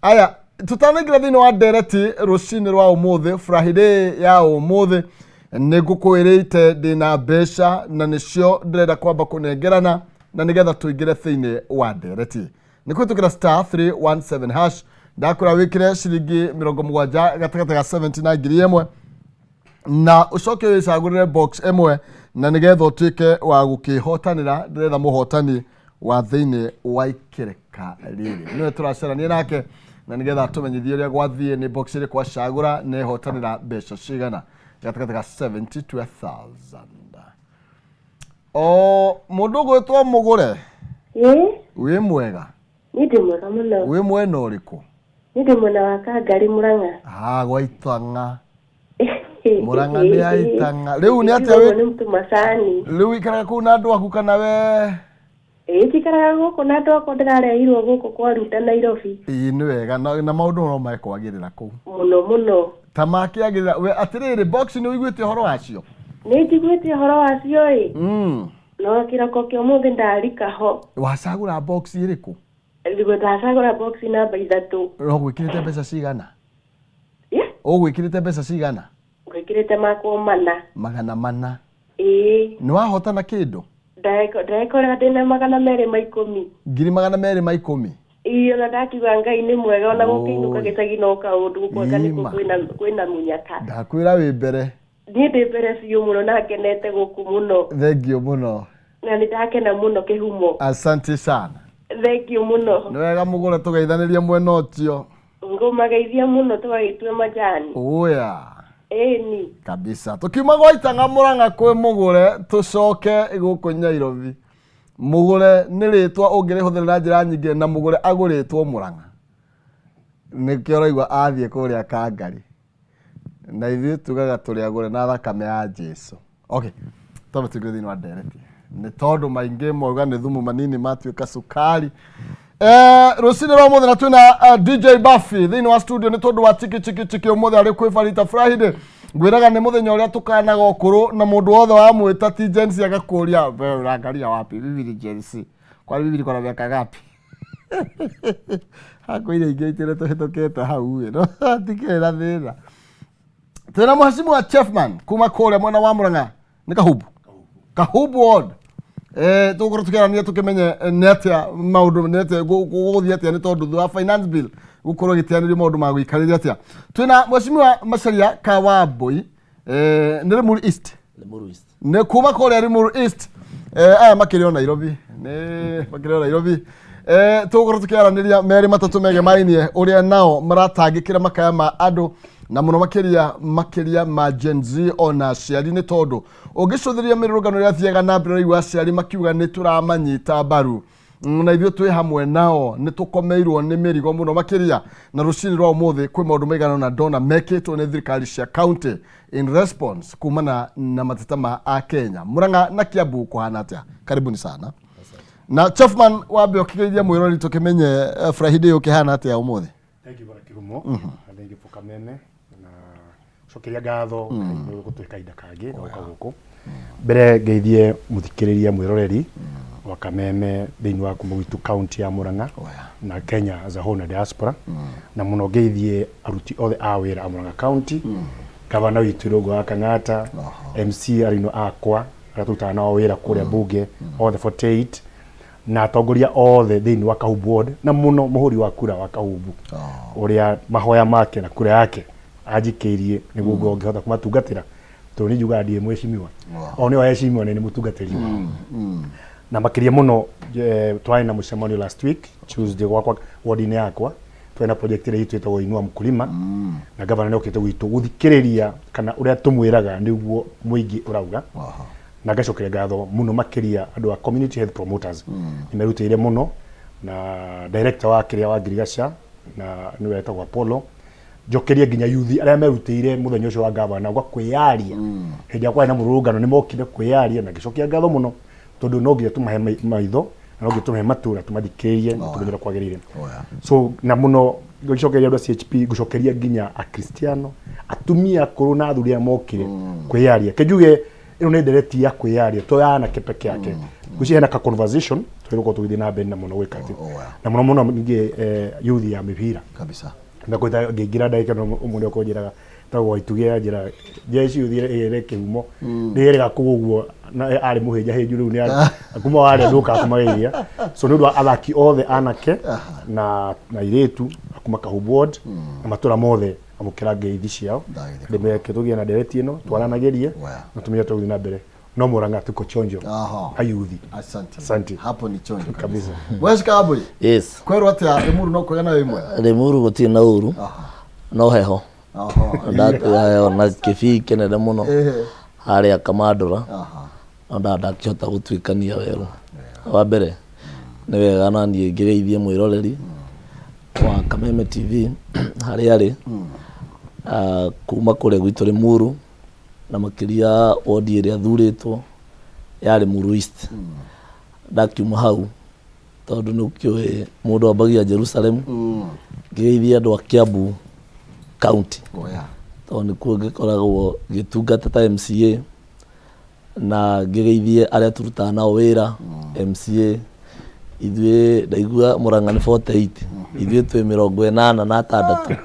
Aya, tutanaingĩra thĩinĩ wa ndereti rũcinĩ rwa ũmũthĩ, Friday ya ũmũthĩ, nĩ ngũkwĩrĩte ndĩna mbeca na nĩcio ndĩrenda kwamba kũnengerana na nĩgetha tũingĩre thĩinĩ wa ndereti. Nĩ kũhĩtũkĩra star 317 hash, ndakwĩra wĩkĩre ciringi 70 gatagatĩ ga 70 na 1000 na ũcoke wĩcagũrĩre box ĩmwe na nĩgetha ũtuĩke wa gũkĩhotanĩra. Ndĩretha mũhotani wa thĩinĩ wa ikereka rĩrĩ, nĩwe tũracarania nake na nĩgetha tũmenyithie ũrĩa gwathiĩ, nĩ box ĩrĩkũ acagũra na ĩhotanĩra mbeca cigana gatagatĩ ga 70 to 1000. O mũndũ ũgwĩtwo Mũgũre? Ĩĩ. Wĩ mwega? Niĩ ndĩ mwega mũno. Wĩ mwena ũrĩkũ? Niĩ ndĩ mwena wa Kangarĩ, Mũrang'a. Ah, gwa Itang'a. Mũrang'a nĩ ya Itang'a. Rĩu nĩ atĩa? Wĩ nĩ mtu macani. Rĩu ikaraga kũu na andũ aku kana we? Ĩĩ, njikaraga gũkũ na andũ akwa, ndĩrarehirwo gũkũ kwa Ruta, Nairobi. Ĩĩ, nĩ wega na maũndũ no mekwagĩrĩra kũu. Mũno mũno. Ta makĩagĩrĩra. We atĩrĩrĩ, box nĩ ũiguĩte ũhoro wacio? Nĩ njiguĩte ũhoro wacio ĩ. No kĩroko kĩa ũmũthĩ ndarika ho. Wacagũra box ĩrĩkũ? Ndacagũra box namba 3. No gwĩkĩrĩte mbeca cigana? Yeah. Ũgwĩkĩrĩte mbeca cigana? Ngwĩkĩrĩte makwa 400. 400? Ĩĩ. Nĩ wahotana kĩndũ? Ndekorera ndĩna 210. 210,000? Ĩĩ, ona ndakiuga Ngai nĩ mwega, ona gũkĩinũka Oi. gĩcagi no kaũndũ gũkwanga nĩkuo. Ima. Kwĩna mũnyaka. Ndakwĩra wĩ mbere. Niĩ ndĩ mbere biũ mũno na ngenete gũkũ mũno. Thengiũ mũno. Na nĩ ndakena mũno, Kĩhumo. Asante sana. Thengiũ mũno. Nĩ wega Mũgũre, tũgeithanĩrie mwena ũcio. Ngũmageithia mũno, tũgagĩtue majani. Ũya. Ĩni. Kabisa. Tukiuma gwa Itang'a Mũrang'a kwĩ Mũgũre, tũcoke gũkũ Nyairobi. Mũgũre nĩ rĩtwa ũngĩrĩhũthĩra na njĩra nyingĩ, na Mũgũre agũrĩtwo Mũrang'a, nĩkĩo ũraigua athiĩ kũrĩa Kangari, na ithuĩ tugaga tũrĩ agũre na thakame ya Jesu. Okay, tondũ tũingĩre thĩinĩ wa ndereti nĩ tondũ maingĩ mauga nĩ thumu manini matuĩka cukari. Rũcinĩ rwa ũmũthĩ na twĩna DJ Buffy thĩinĩ wa studio nĩ tondũ wa chiki chiki chiki. Ũmũthĩ arĩ kwĩ Farita Friday, ngwĩraga nĩ mũthenya ũrĩa tũkanaga ũkũrũ na mũndũ wothe wamwĩta ti Gen Z agakũria, "Wewe unaangalia wapi? Mimi ni Gen Z. Kwani mimi niko na miaka ngapi?" Hakwĩ iria ingĩ itĩre tũhĩtũkĩte hau ĩ, no tikĩrĩ na thĩna. Twĩna mheshimiwa Chefman kuma kũrĩa mwena wa Murang'a, nĩ Kahubu, Kahubu ward. Tũgũkorwo tũkĩaranĩria tũkĩmenye nĩ atĩa maũndũ, nĩ atĩa gũgũthiĩ atĩa, nĩ tondũ thutha wa finance bill gũkorwo ĩgĩteanĩrio maũndũ ma gũikarĩria atĩa. Twĩna mheshimiwa Macharia Kawambui, nĩ Limuru East. Limuru East. Nĩ kuma kũrĩa Limuru East. Aya makĩrĩ o Nairobi, nĩ makĩrĩ o Nairobi. Tũgũkorwo tũkĩaranĩria merĩ matatũ megemainie ũrĩa nao maratangĩkĩra makaya ma andũ na mũno makĩria makĩria ma Gen Z ona aciari, nĩ tondũ ũngĩcũthĩrĩria mĩrũrũngano ĩrĩa thiaga na mbere, ũraigua aciari makiuga nĩ tũramanyita mbaru na ithuĩ twĩ hamwe nao, nĩ tũkomeirwo nĩ mĩrigo mũno makĩria. Na rũcinĩ rwa ũmũthĩ kwĩ maũndũ maigana ũna ndona mekĩtwo nĩ thirikari cia county in response kumana na mateta ma akenya. Murang'a na Kiambu kũhana atĩa? Karibuni sana. Na Chefman, wambe ũkĩgeithia mwĩrori tũkĩmenye Friday ũkĩhana atĩa ũmũthĩ. Thank you, Bwana Kirumo. Na thank you for Kameme na cokeria ngatho nĩ gũtũhe kahinda kangĩ na gũka gũkũ. Mbere ngeithie mũthikĩrĩria mwĩroreri wa Kameme thĩinĩ wa kuma gwitũ county ya Murang'a na Kenya as a whole na diaspora, na mũno ngeithie aruti othe a wĩra a Murang'a County, gavana witũ Irũngũ wa Kang'ata, MC arino akwa arĩa tũrutaga nao wĩra kũrĩa bunge othe 48, na atongoria othe thĩinĩ wa Kahubu ward, na mũno mũhũri wa kura wa Kahubu ũrĩa mahoya make na kura yake anjikĩirie nĩguo ngorwo ngĩhota kũmatungatĩra, tondũ niĩ njugaga ndirĩ mheshimiwa, o nĩo aheshimiwa na nĩ mũtungatĩri wao. Na makĩria mũno twarĩ na mũcemanio last week Tuesday gwakwa ward-inĩ yakwa, twarĩ na project ĩrĩa itũ ĩtagwo Inua Mkulima, na gavana nĩ okĩte gwitũ gũthikĩrĩria kana ũrĩa tũmwĩraga nĩguo mũingĩ ũrauga. Na ngacokeria ngatho mũno makĩria andũ a community health promoters, nĩ merutĩire mũno, na director wa kĩrĩa wa ngirigaca na nĩwe etagwo Apollo. Njokerie nginya yuthi arĩa merutĩire mũthenya ũcio wa gavana gwa kwĩyaria hĩndĩ ĩrĩa kwarĩ na mũrũrũngano, nĩ mokire kwĩyaria, na ngĩcokia ngatho mũno tondũ no nginya tũmahe maitho na no nginya tũmahe matũ na tũmathikĩrĩrie na tũmenye ũrĩa kwagĩrĩire. So na mũno ngĩcokeria andũ a CHP, ngũcokeria nginya akristiano, atumia akũrũ na athuri arĩa mokire kwĩyaria. Ke njuge ĩno nĩ ndereti ya kwĩyaria, to ya anake peke yake. Ngwĩciria hena ka conversation Tũgĩkorwo tũgĩthiĩ na mbere na mũno gwĩka atĩ Oh, wow. na mũno mũno ningĩ youth ya mĩbira. Kabisa. Ndakwĩta ngĩingĩra ndagĩka ĩno ũmwe nĩ ũkũnjĩraga tagwo itugĩ ya njĩra jeshi ũthiĩ ĩgĩre kĩhumo nĩgerega kũu ũguo na arĩ mũhĩnja hĩnju rĩu nĩ kuma warĩa ndũkaga kũmageithia. So nĩ ũndũ wa athaki othe anake na airĩtu kuma Kahubu ward na matũra mothe, amũkĩra ngeithi ciao. Ndagĩthĩ. Ndĩmeke tũgĩe na ndereti ĩno twaranagĩrie na tũmenye tũgũthiĩ na mbere no Murang'a tuko chonjo. Ayuthi. Asante. Asante. Hapo ni chonjo. Kabisa. Mweshika Abui. Yes. Kwerwo atia Limuru no kwega na wĩ mwega? Limuru gũtirĩ na ũru. No heho. Ndatwĩ heho na kĩbii kĩnene mũno harĩa Kamandũra. No ndakĩhota gũtuĩkania werũ. Wa mbere nĩ wega na niĩ ngĩgeithie mwĩroreri wa Kameme TV harĩa arĩ, kuma kũrĩa gwitũ Limuru na makĩria wodi ĩrĩa thurĩtwo ya Limuru East. Ndakiuma hau tondũ nĩ ũkĩũĩ mũndũ ambagia Jerusalem, ngĩgeithia andũ a Kiambu County tondũ nĩkuo ngĩkoragwo ngĩtungata ta MCA, na ngĩgeithie arĩa tũrutaga nao wĩra MCA. Ithuĩ ndaigua Murang'a nĩ 48, ithuĩ twĩ 86,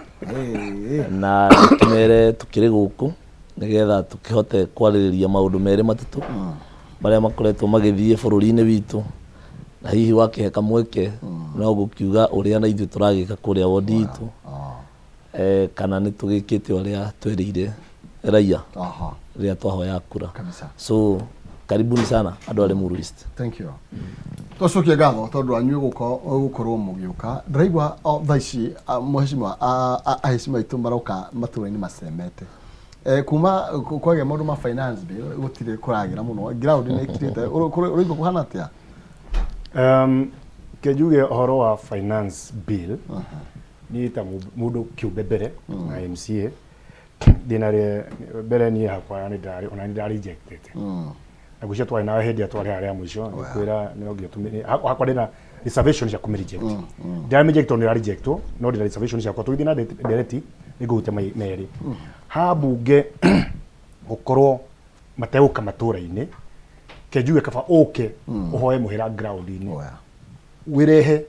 na ndĩkĩmere tũkĩrĩ gũkũ nĩgetha tũkĩhote kwarĩrĩria maũndũ merĩ matatũ marĩa makoretwo magĩthiĩ bũrũri-inĩ witũ, na hihi wakĩhe kamweke no gũkiuga ũrĩa na ithuĩ tũragĩka kũrĩa wodi itũ, kana nĩ tũgĩkĩte ũrĩa twerĩire raia rĩrĩa twahoya kura. Kabisa. So karibuni sana andũ a Limuru East. Thank you. Twacokia ngatho tondũ anyuĩ gũkorwo mũgĩũka. Ndĩraigua thaa ici mheshimiwa, aheshimiwa aitũ maroka matũra-inĩ macemete. Kuma kwagĩa maũndũ ma finance bill gũtirĩ kũragĩra mũno, ground nĩ ĩkirĩte. Ũraigua kũhana atĩa? Ke njuge ũhoro wa finance bill, niĩ ta mũndũ kĩũmbe mbere na MCA ndĩna rĩ mbere niĩ hakwa nĩ ndarĩ ona nĩ ndarejectete na ngwĩciria twarĩ nawe hĩndĩ ĩrĩa twarĩ harĩa mũico nĩ kwĩra nĩ nginya hakwa ndĩna reservation cia kũmĩ reject. Ndĩramĩ reject tondũ nĩ rejectwo, no ndĩna reservation ciakwa. Tũgĩthiĩ na ndereti nĩ ngũhutia merĩ ha mbunge gũkorwo mategũka matũra-inĩ. Ke njuge kaba ũke ũhoe mũhĩra ground-inĩ, wĩrehe,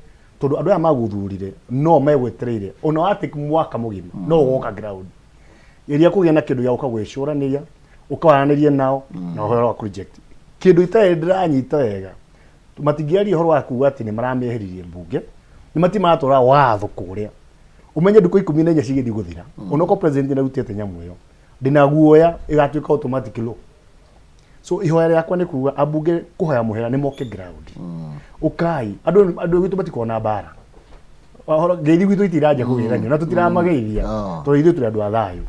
tondũ andũ aya magũthurire no megwetereire ona watĩ mwaka mũgima no ũgoka ground ĩrĩa kũgĩa na kĩndũ gĩa gũka gwĩcũranĩria ũkawaranĩrie nao na ũhoro wa kũ-reject kĩndũ itarĩ ndĩranyita wega. Matingĩaria ũhoro wa kuga atĩ nĩ maramĩeheririe mbunge, nĩ matimatwara watho kũrĩa ũmenye ndukũ 14 cigĩthiĩ gũthira. Onokorwo president nĩ arutĩte nyamũ ĩyo, ndĩna guoya ĩgatuĩka automatic law. So ihoya rĩakwa nĩ kuga ambunge kũhoya mũhera nĩ moke ground. Ũkai andũ gwitũ matikoragwo na mbara. Ũhoro ngeithi gwitũ itiranja kũgeithania na tũtiramageithia tondũ ithuĩ tũrĩ andũ a thayũ.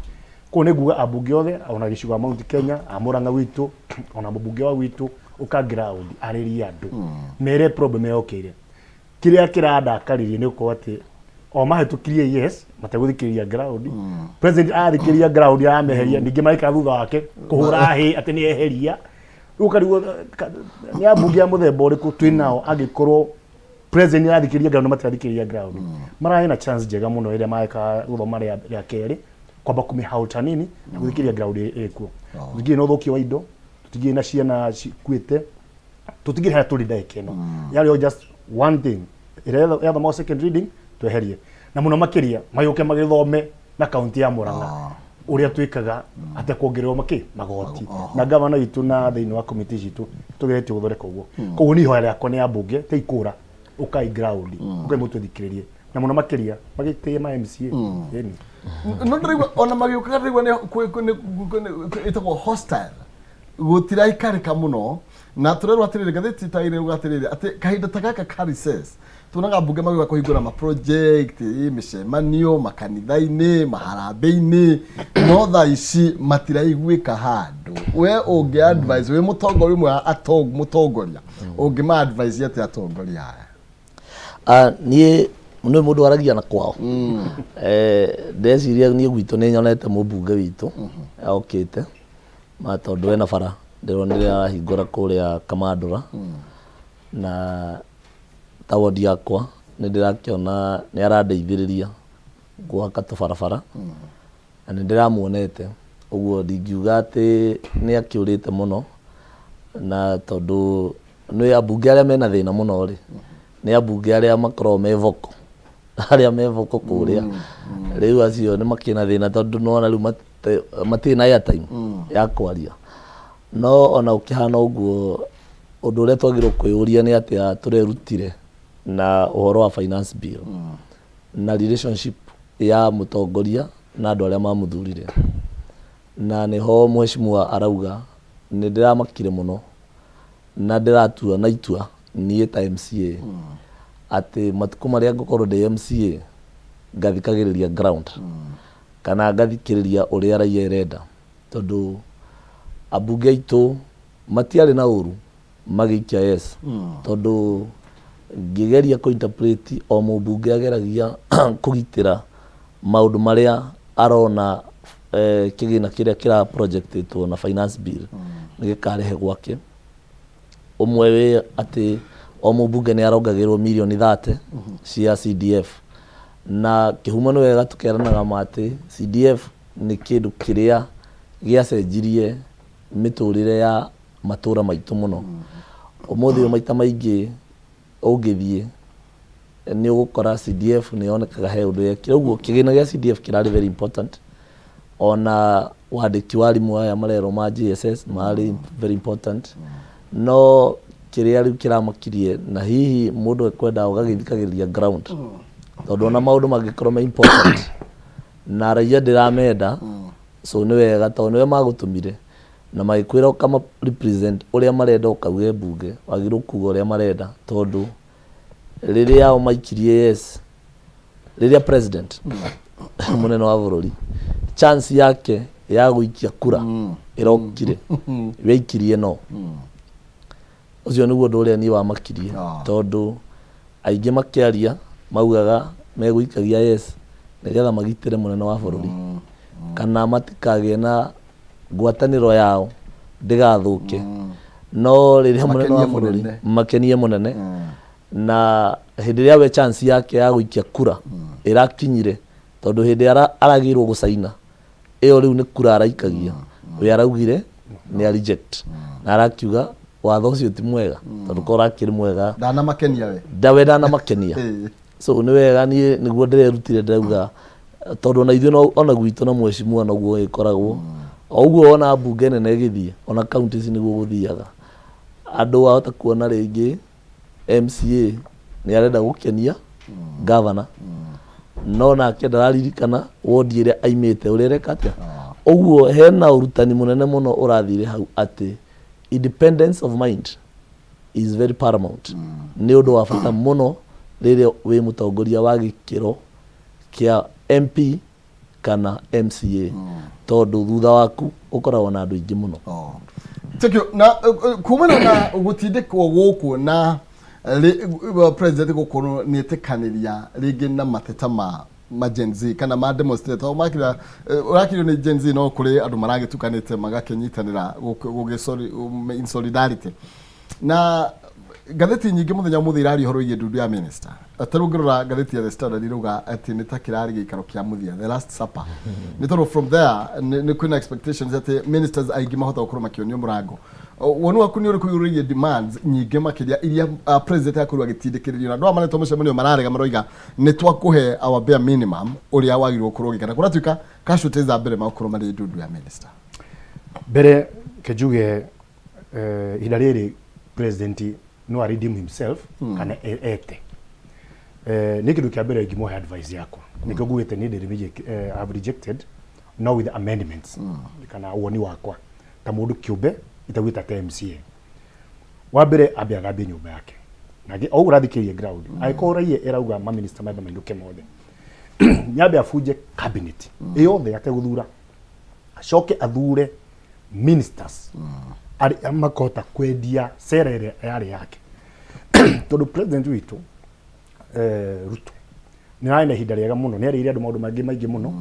Koguo nĩ nguga ambunge othe ona gĩcigo a Mount Kenya, a Murang'a gwitũ, ona mũmbunge wa gwitũ, ũka ground arĩrie andũ, mere problem yokĩire. Kĩrĩa kĩrandakaririe nĩ gũkorwo atĩ o mahĩtũkirie yes mategũthikĩrĩria ground. President athikĩrĩria ground arameheria, ningĩ maraikara thutha wake kũhũra hĩ atĩ nĩ eheria. Rĩu ũkarigwo nĩ ambunge a mũthemba ũrĩkũ twĩ nao angĩkorwo president nĩ arathikĩrĩria ground na matirathikĩrĩria ground. Mararĩ na chance njega mũno ĩrĩa mareka gũthoma rĩa kerĩ kwamba kũmĩhauta nini na gũthikĩrĩria ground ĩkuo. Tũtingĩrĩ na ũthũkia wa indo, tũtingĩrĩ na ciana cikuĩte, tũtingĩrĩ harĩa tũrĩ ndagĩka ĩno. Yarĩ o just one thing ĩrĩa yathomagwo second reading tweherie, na mũno makĩria magĩũke magĩthome na kaunti ya Murang'a ũrĩa twĩkaga atekuongererwo makĩ magoti na gavana witũ na thĩinĩ wa committee citũ tũgeretie gũthondeka ũguo. Koguo niĩ ihoya rĩakwa nĩ ambunge te ikũra, ũkai ground, ũkai mũtũthikĩrĩrie na mũno makĩria magĩtĩe ma MCA. Ĩni. No ndĩraigua ona magĩũkaga ndĩraigua nĩ ĩtagwo hostile, gũtiraikarĩka mũno, na tũrerwo atĩrĩrĩ, ngathĩti ta ĩrauga atĩrĩrĩ atĩ kahinda ta gaka ka recess tuonaga mbunge magĩũka kũhingũra ma project, mĩcemanio makanitha-inĩ, maharambĩ-inĩ, no thaa ici matiraiguĩka handũ. We ũngĩ advise wĩ mũtongoria ũmwe wa mũtongoria ũngĩ ma advise atĩa atongoria aya? Niĩ nĩ mũndũ waragia na kwao. Ndeciria niĩ gwitũ nĩ nyonete mũmbunge witũ okĩte ma tondũ ena bara ndĩronire arahingũra kũrĩa Kamandũra, na ta wodi yakwa nĩ ndĩrakĩona nĩ arandeithĩrĩria gwaka tũbarabara na nĩ ndĩramuonete ũguo ndingiuga atĩ nĩ akĩũrĩte mũno, na tondũ Nĩ ambunge arĩa mena thĩna mũno rĩ, nĩ ambunge arĩa makoragwo me vocal, arĩa me vocal kũrĩa. Rĩu acio nĩ makĩrĩ na thĩna tondũ nĩwona rĩu matirĩ na airtime ya kwaria. No ona ũkĩhana ũguo, ũndũ ũrĩa twagĩrĩirwo kwĩyũria nĩ atĩa tũrerutire na ũhoro wa finance bill na relationship ya mũtongoria na andũ arĩa mamũthurire. Na nĩho mheshimiwa arauga nĩ ndĩramakire mũno na ndĩratua na itua niĩ ta MCA atĩ matukũ marĩa ngũkorwo ndĩ MCA ngathikagĩrĩria ground kana ngathikĩrĩria ũrĩa raia ĩrenda, tondũ ambunge aitũ matiarĩ na ũru magĩikia yes, tondũ ngĩgeria kũ interpret o mũmbunge ageragia kũgitĩra maũndũ marĩa arona kĩgĩna kĩrĩa kĩra projectĩtwo na finance bill nĩ gĩkarehe gwake. Ũmwe wĩ atĩ o mũmbunge nĩ arongagĩrwo mirioni 30 cia CDF, na kĩhumo nĩ wega tũkeranaga ma atĩ CDF nĩ kĩndũ kĩrĩa gĩacenjirie mĩtũrĩre ya matũra maitũ mũno. Ũmũthĩ ũyũ maita maingĩ ũngĩthiĩ nĩ ũgũkora CDF nĩ yonekaga he ũndũ yekire. Ũguo kĩgĩna gĩa CDF kĩrarĩ very important. Ona wandĩki wa arimũ aya marerwo ma JSS marĩ very important. No kĩrĩa rĩu kĩramakirie na hihi mũndũ ekwenda ũgagĩthikagĩrĩria ground, tondũ ona maũndũ mangĩkorwo me important na raia ndĩramenda, so nĩ wega tondũ nĩwe magũtũmire na magĩkwĩra ũkama represent ũrĩa marenda ũkauge mbunge, wagĩrĩirwo kuga ũrĩa marenda, tondũ rĩrĩa o maikirie yes, rĩrĩa president mũnene wa bũrũri chance yake ya gũikia kura ĩrokire, weikirie no ũcio nĩguo ũndũ ũrĩa niĩ wamakirie, tondũ aingĩ makĩaria maugaga megũikagia yes nĩgetha magitĩre mũnene wa bũrũri kana matikagĩe na ngwatanĩro yao ndĩgathũke. No rĩrĩa mũnene wa Makenie bũrũri mũnene. Makenie mũnene, na hĩndĩ ĩrĩa we chance yake ya gũikia kura ĩrakinyire, tondũ hĩndĩ aragĩrwo gũcaina ĩyo rĩu nĩ kura araikagia, we araugire nĩ a reject na arakiuga watho ũcio ti mwega, tondũ korwo akĩrĩ mwega Ndanamakenia we. Ndawe ndanamakenia. So nĩ wega niĩ nĩguo ndĩrerutire, ndĩrauga tondũ ona ithuĩ ona gwitũ na mheshimiwa noguo ĩkoragwo o ũguo, ona mbunge nene ĩgĩthiĩ ona counties nĩguo gũthiaga. Andũ wahota kuona rĩngĩ MCA nĩ arenda gũkenia governor, no nake ndararirikana wondi ĩrĩa aimĩte ũrĩa ĩreka atĩa. Ũguo hena ũrutani mũnene mũno ũrathire hau atĩ independence of mind is very paramount, nĩ ũndũ wa bata mũno rĩrĩa wĩ mũtongoria wa gĩkĩro kĩa MP kana MCA, tondũ thutha waku ũkoragwo na andũ aingĩ mũno. Oh. Thank you. Na kumana na gũtindĩkwo gũkũ na president gũkorwo nĩ etĩkanĩria rĩngĩ na mateta ma Gen Z kana ma demonstrator makira ũrakirio nĩ Gen Z, no kũrĩ andũ maragĩtukanĩte magakĩnyitanĩra gũgĩ sorry, in solidarity, na ngathĩti nyingĩ mũthenya ũmũthĩ iraria ũhoro wĩgiĩ ndundu ya minister. Ta rĩu ngĩrora ngathĩti ya The Standard irauga atĩ nĩ ta kĩrarĩ gĩikaro kĩa mũthia, the last supper, nĩ tondũ from there nĩ kwĩna expectations atĩ ministers aingĩ mahota gũkorwo makĩonio mũrango. Woni waku nĩ ũrĩkũ igũrũ rĩgiĩ demands nyingĩ makĩria iria president akorirwo agĩtindĩkĩrĩrio na andũ aya maretwo mũcemanio mararega, maroiga nĩ twakũhe our bare minimum ũrĩa wagĩrĩirwo gũkorwo ũgĩka, na kũratuĩka casualties za mbere magũkorwo marĩ ndundu ya minister? Mbere ke njuge ihinda rĩrĩ president no a redeem himself kana ete nĩ kĩndũ kĩa mbere ingĩmũhe advice yakwa, nĩkĩo ngugĩte niĩ ndĩ I have rejected no with amendments kana woni wakwa ta mũndũ kĩũmbe itaugĩte ta MCA. Wa mbere ambe athambie nyũmba yake nangĩ o ũguo ũrathikĩrĩria ground, angĩkorwo raia ĩrauga maminista mambe mainũke mothe, nyambe abunje cabinet ĩyothe ategũthura, acoke athure ministers arĩa makahota kwendia sera ĩrĩa yarĩ yake, tondũ president witũ Ruto nĩ ararĩ na ihinda rĩega mũno, nĩ arĩire andũ maũndũ mangĩ maingĩ mũno,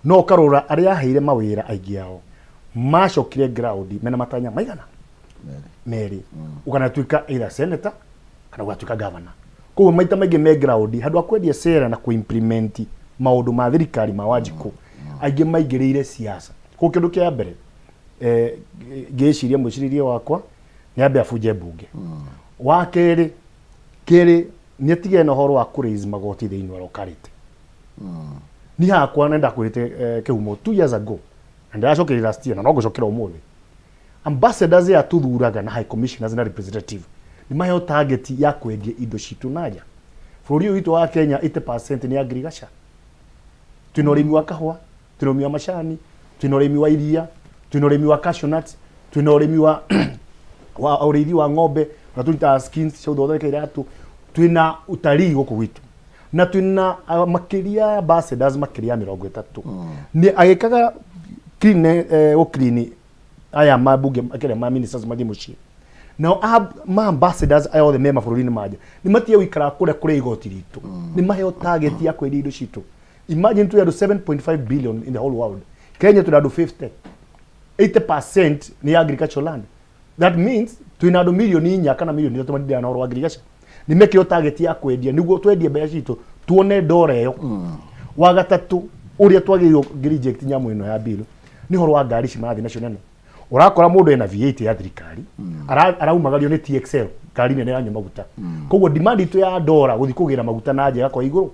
no ũkarora arĩa aheire mawĩra aingĩ ao macokire ground mena matanya maigana merĩ, ũkanatuĩka either senator kana ũgatuĩka governor. Koguo maita maingĩ me ground handũ ha kwendia sera na kũimplement maũndũ ma thirikari ma Wanjikũ, aingĩ maingĩrĩire siasa. Koguo kĩndũ kĩa mbere ngĩciria mwĩcirĩrie wakwa nĩ ambe abunje mbunge. Wa kerĩ, kerĩ nĩ atigane na ũhoro wa kũ raise magoti thĩinĩ wa locality. Niĩ hakwa nĩ ndakwĩrĩte kĩhumo 2 years ago na ndĩracokire last year na no ngũcokera ũmũthĩ. Ambassadors aya tũthuraga na high commissioners na representative nĩ maheo target ya kwendia indo citũ na nja. Bũrũri ũyũ witũ wa Kenya 80% nĩ agriculture. Twĩna ũrĩmi wa kahũa, twĩna ũrĩmi wa macani, twĩna ũrĩmi wa iria, twĩna ũrĩmi wa cashew nuts, twĩna ũrĩmi wa ũrĩithi wa ng'ombe na tũrutaga skins cia gũthondeka iratũ, twĩna utalii gũkũ gwitũ na twĩna makĩria ambassadors makĩria ya 30 nĩ agĩkaga clean gũ clean aya mabunge kĩrĩa ma ministers mathiĩ mũciĩ nao ma ambassadors aya othe me mabũrũri-inĩ ma nja nĩ matige gũikara kũrĩa kũrĩa igoti ritũ, nĩ maheo target ya kwendia indo citũ. Imagine twĩ andũ 7.5 billion in the whole world, Kenya twĩ andũ 50, 80% nĩ agricultural land. That means twĩna andũ 4 milioni kana 3 milioni matindaga na ũhoro wa agriculture. Nĩ mekĩrwo target ya kwendia nĩguo twendie mbeca citũ tuone ndora ĩyo. Wa gatatũ ũrĩa twagĩrĩirwo reject nyamũ ĩno ya bill nĩ ũhoro wa ngari ici marathiĩ nacio nene. Ũrakora mũndũ ena V8 ya thirikari, araumagario nĩ TXL, ngari nene yanyua maguta. Koguo demand itũ ya ndora gũthiĩ kũgĩra maguta na nja ĩgakorwo igũrũ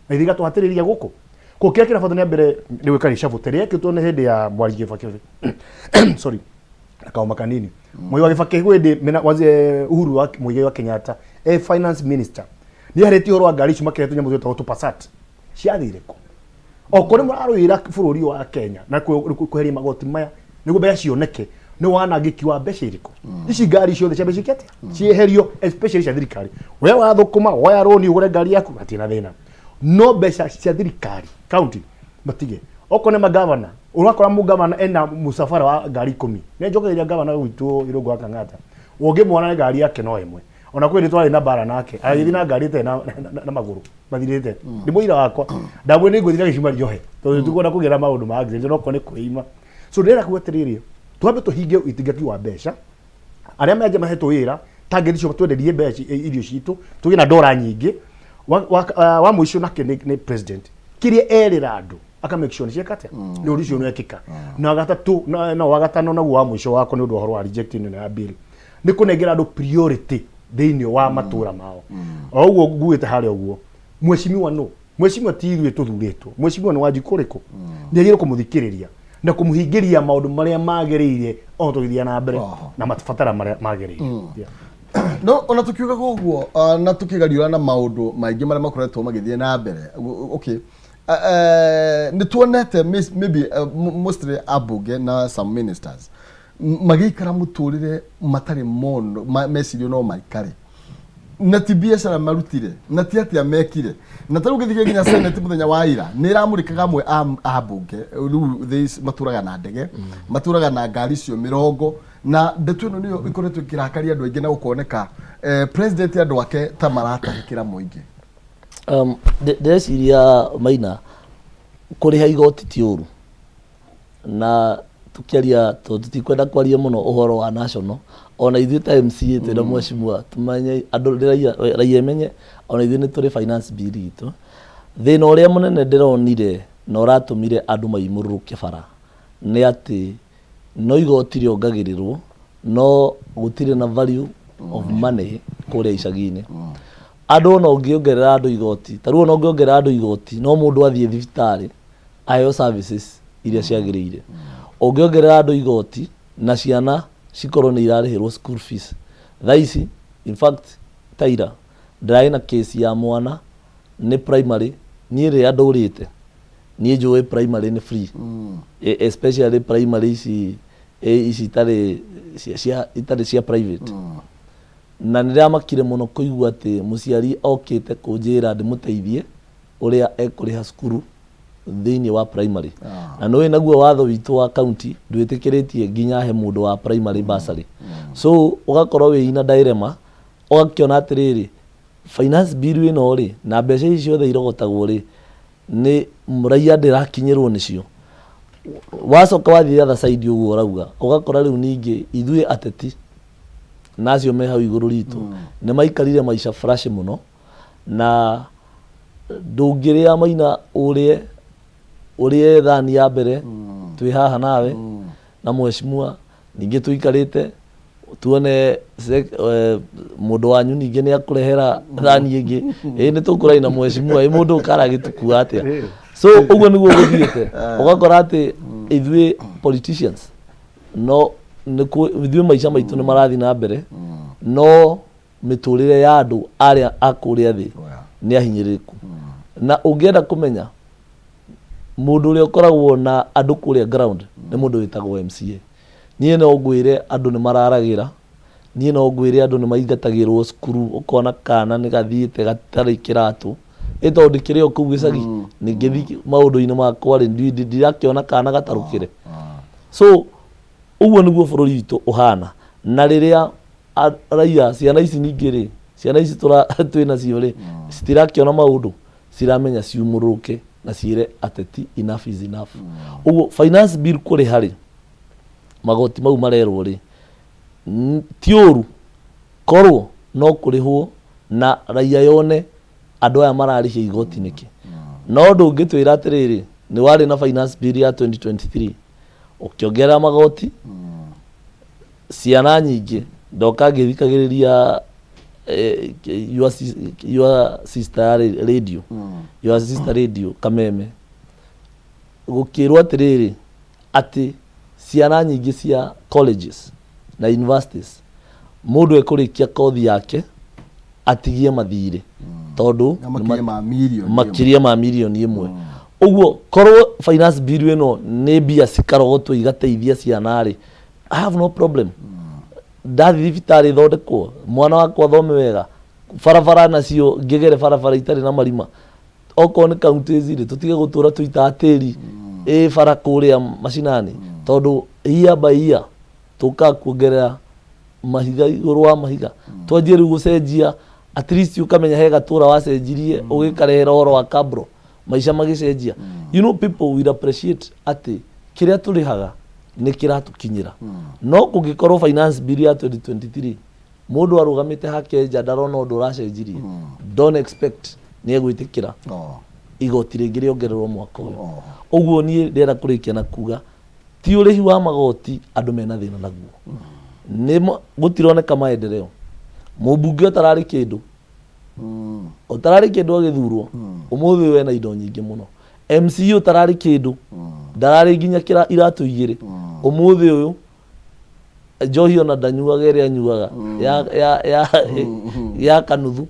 na ithuĩ igatũhatĩrĩria gũkũ. Koguo kĩrĩa kĩrabatara nĩ mbere nĩ gwĩka reshuffle ta ĩrĩa yekĩtwo nĩ hĩndĩ ya Mwai Kibaki, sorry, na kaũma kanini, Mwai wa Kibaki hĩndĩ mena Uhuru wa Muigai wa Kenyatta e finance minister nĩ eheretie ũhoro wa ngari icio makĩrehe tũnyamũ twĩtagwo tũ Passat. Ciathire kũ? Okorwo nĩ mũrarũĩra bũrũri wa Kenya na kweheria magoti maya nĩguo mbeca cioneke, nĩ wanangĩki wa mbeca irĩkũ ici? Ngari ciothe cia mbeca atĩa cieherio, especially cia thirikari. We wathũkũma woya rũni ũgũre ngari yaku, hatirĩ na thĩna, no mbeca cia thirikari county matige. Okorwo nĩ magavana, ũrakora mũgavana ena mũcabara wa ngari 10. Nĩ njokagĩria gavana gwitũ Irũngũ wa Kang'ata, ũngĩmuona nĩ ngari yake no ĩmwe. Ona kwĩ hĩndĩ twarĩ na mbara nake agĩthiĩ na ngari ĩtarĩ na magũrũ mathirĩte. Nĩ mũira wakwa ndamwĩ nĩ ngũthiĩ na gĩcuma njohe tondũ tikuenda kũgĩa na maũndũ ma accident no korwo nĩ kwĩima. So ndĩrenda kuga atĩrĩrĩ, twambe tũhinge ũitingaki wa mbeca arĩa menja mahetwo wĩra target icio, twenderie mbeca irio citũ tũgĩe na ndora nyingĩ. Wa mũico nake nĩ president kĩrĩa erĩra andũ aka make sure nĩ cieka atĩa, nĩ ũndũ ũcio nĩwekĩka. Na gatatũ na wa gatano naguo wa mũico wakwa nĩ ũndũ wa ũhoro wa reject ĩno ya bill nĩ kũnengera andũ priority thĩinĩ wa matũra mao. O ũguo nguĩte harĩa ũguo, mheshimiwa no mheshimiwa ti ithuĩ tũthurĩtwo, mheshimiwa nĩ wanjikũ ũrĩkũ nĩ agĩrĩirwo kũmũthikĩrĩria na kũmũhingĩria maũndũ marĩa magĩrĩire o tũgĩthiĩ na mbere na mabatara marĩa magĩrĩire. Yeah. No ona tukiugaga ũguo na tukĩgariũra na maũndũ maingĩ marĩa makoretwo magĩthiĩ na mbere, okay, nĩ tuonete maybe mostly ambunge na some ministers magĩikara mũtũrĩre matarĩ mono mecirio no maikare na ti biacara marutire na ti atia mekire. Na ta rĩu ngĩthiĩ nginya Senate mũthenya wa ira nĩ ĩramũrĩkaga amwe a mbunge rĩu matũraga na ndege, matũraga na ngari icio mĩrongo, na ndeto ĩno nĩyo ĩkoretwo ĩkĩrakaria andũ aingĩ na gũkoneka president andũ ake ta maratahĩkĩra mũingĩ. Ndĩreciria Maina, kũrĩha igoti ti ũru, na tukiaria tondũ tutikwenda kwaria mũno ũhoro wa national, ona ithuĩ ta MCA twĩna mheshimiwa tumenye andũ raia raia ĩmenye ona ithuĩ nĩ tũrĩ finance bill itũ. Thĩna ũrĩa mũnene ndĩronire na ũratũmire andũ maimũrũrũke bara nĩ atĩ no igoti rĩongagĩrĩrwo no gũtirĩ na value of money kũrĩa icagi-inĩ. Andũ ona ũngĩongerera andũ igoti, ta rĩu ona ũngĩongerera andũ igoti no mũndũ athiĩ thibitarĩ aheo services iria ciagĩrĩire, ũngĩongerera andũ igoti na ciana cikorwo nĩ irarĩhĩrwo school fees thaa ici. In fact, taira ndĩrarĩ na case ya mwana nĩ primary. Niĩ rĩrĩa ndũrĩte niĩ njũĩ primary nĩ free, especially primary ici ici itarĩ itarĩ cia private, na nĩ ndĩramakire mũno kũigua atĩ mũciari okĩte kũnjĩra ndĩmũteithie ũrĩa ekũrĩha cukuru thĩinĩ wa primary. Na nĩũĩ naguo watho witũ wa county ndwĩtĩkĩrĩtie nginya he mũndũ wa primary bursary. So ũgakorwo wĩ ina dilemma, ũgakĩona atĩrĩrĩ, finance bill ĩno rĩ na mbeca ici ciothe irogotagwo rĩ nĩ raia ndĩrakinyĩrwo nĩcio. Wacoka wathiĩ the other side ũguo ũrauga, ũgakora rĩu ningĩ ithuĩ ateti na acio me hau igũrũ ritũ nĩ maikarire maica flash mũno, na ndũngĩrĩa Maina ũrĩe ũrĩe thani ya mbere twĩ haha nawe na mheshimiwa, ningĩ tũikarĩte Tuone mũndũ wanyu ningĩ nĩ akũrehera thani ĩngĩ, ĩ nĩ tũkũraina na mheshimiwa, ĩ mũndũ karagĩtũkua atĩa? So ũguo nĩguo gũthiĩte, ũgakora atĩ ithuĩ politicians no ithuĩ maica maitũ nĩ marathiĩ na mbere, no mĩtũrĩre ya andũ arĩa a kũrĩa thĩ nĩ ahinyĩrĩrĩku. Na ũngĩenda kũmenya mũndũ ũrĩa ũkoragwo na andũ kũrĩa ground nĩ mũndũ wĩtagwo MCA. Niĩ no ngwĩre andũ nĩ mararagĩra, niĩ no ngwĩre andũ nĩ maingatagĩrwo cukuru, ũkona kana nĩ gathiĩte gatarĩ kĩratũ, ĩ tondũ ndĩkĩrĩ o kũu gĩcagi, ningĩthiĩ maũndũ-inĩ makwa rĩ, ndirakĩona kana gatarũkĩre. So ũguo nĩguo bũrũri witũ ũhana. Na rĩrĩa raia, ciana ici ningĩ rĩ, ciana ici twĩ nacio rĩ, citirakĩona maũndũ, ciramenya ciumũrũke na ciĩre ateti enough is enough. Ũguo finance bill kũrĩha rĩ, magoti mau marerwo rĩ, ti ũru korwo no kũrĩhwo na raia yone andũ aya mararĩhia igoti nĩkĩ. No ndũngĩtwĩra atĩrĩrĩ, nĩ warĩ na finance bill ya 2023 ũkĩongerera magoti ciana nyingĩ. Ndoka ngĩthikagĩrĩria your sister radio, your sister radio Kameme, gũkĩrwo atĩrĩrĩ atĩ ciana nyingĩ cia colleges na universities, mũndũ ekũrĩkia kothi yake atigie mathirĩ tondũ Na makĩria ma mirioni. Makĩria ma mirioni 1. Ũguo korwo finance bill ĩno nĩ mbia cikarogotwo igateithia ciana rĩ, I have no problem. Ndathiĩ thibitarĩ thondekwo, mwana wakwa athome wega, barabara nacio ngĩgere barabara itarĩ na marima. Okorwo nĩ counties rĩ, tũtige gũtũra tũitaga tĩri ĩ bara kũrĩa macinani, tondũ year by year tũkaga kuongerera mahiga igũrũ wa mahiga. Twanjie rĩu gũcenjia, at least ũkamenya he gatũra wacenjirie, ũgĩkarehera ũhoro wa kabro, maica magĩcenjia. People will appreciate atĩ kĩrĩa tũrĩhaga nĩ kĩratũkinyĩra. No kũngĩkorwo finance bill ya 2023 mũndũ arũgamĩte hake nja ndarona ũndũ ũracenjirie, don't expect nĩ egwĩtĩkĩra igoti rĩngĩ rĩongererwo mwaka ũyũ. Ũguo niĩ ndĩrenda kũrĩkia na kuga ti ũrĩhi wa magoti andũ mena thĩna naguo, nĩ gũtironeka maendeleo. Mũmbunge ũtararĩ kĩndũ, ũtararĩ kĩndũ agĩthurwo, ũmũthĩ ũyũ ena indo nyingĩ mũno. MCA ũtararĩ kĩndũ, ndararĩ nginya iratũ igĩrĩ, ũmũthĩ ũyũ njohi ona ndanyuaga ĩrĩa anyuaga ya kanuthu,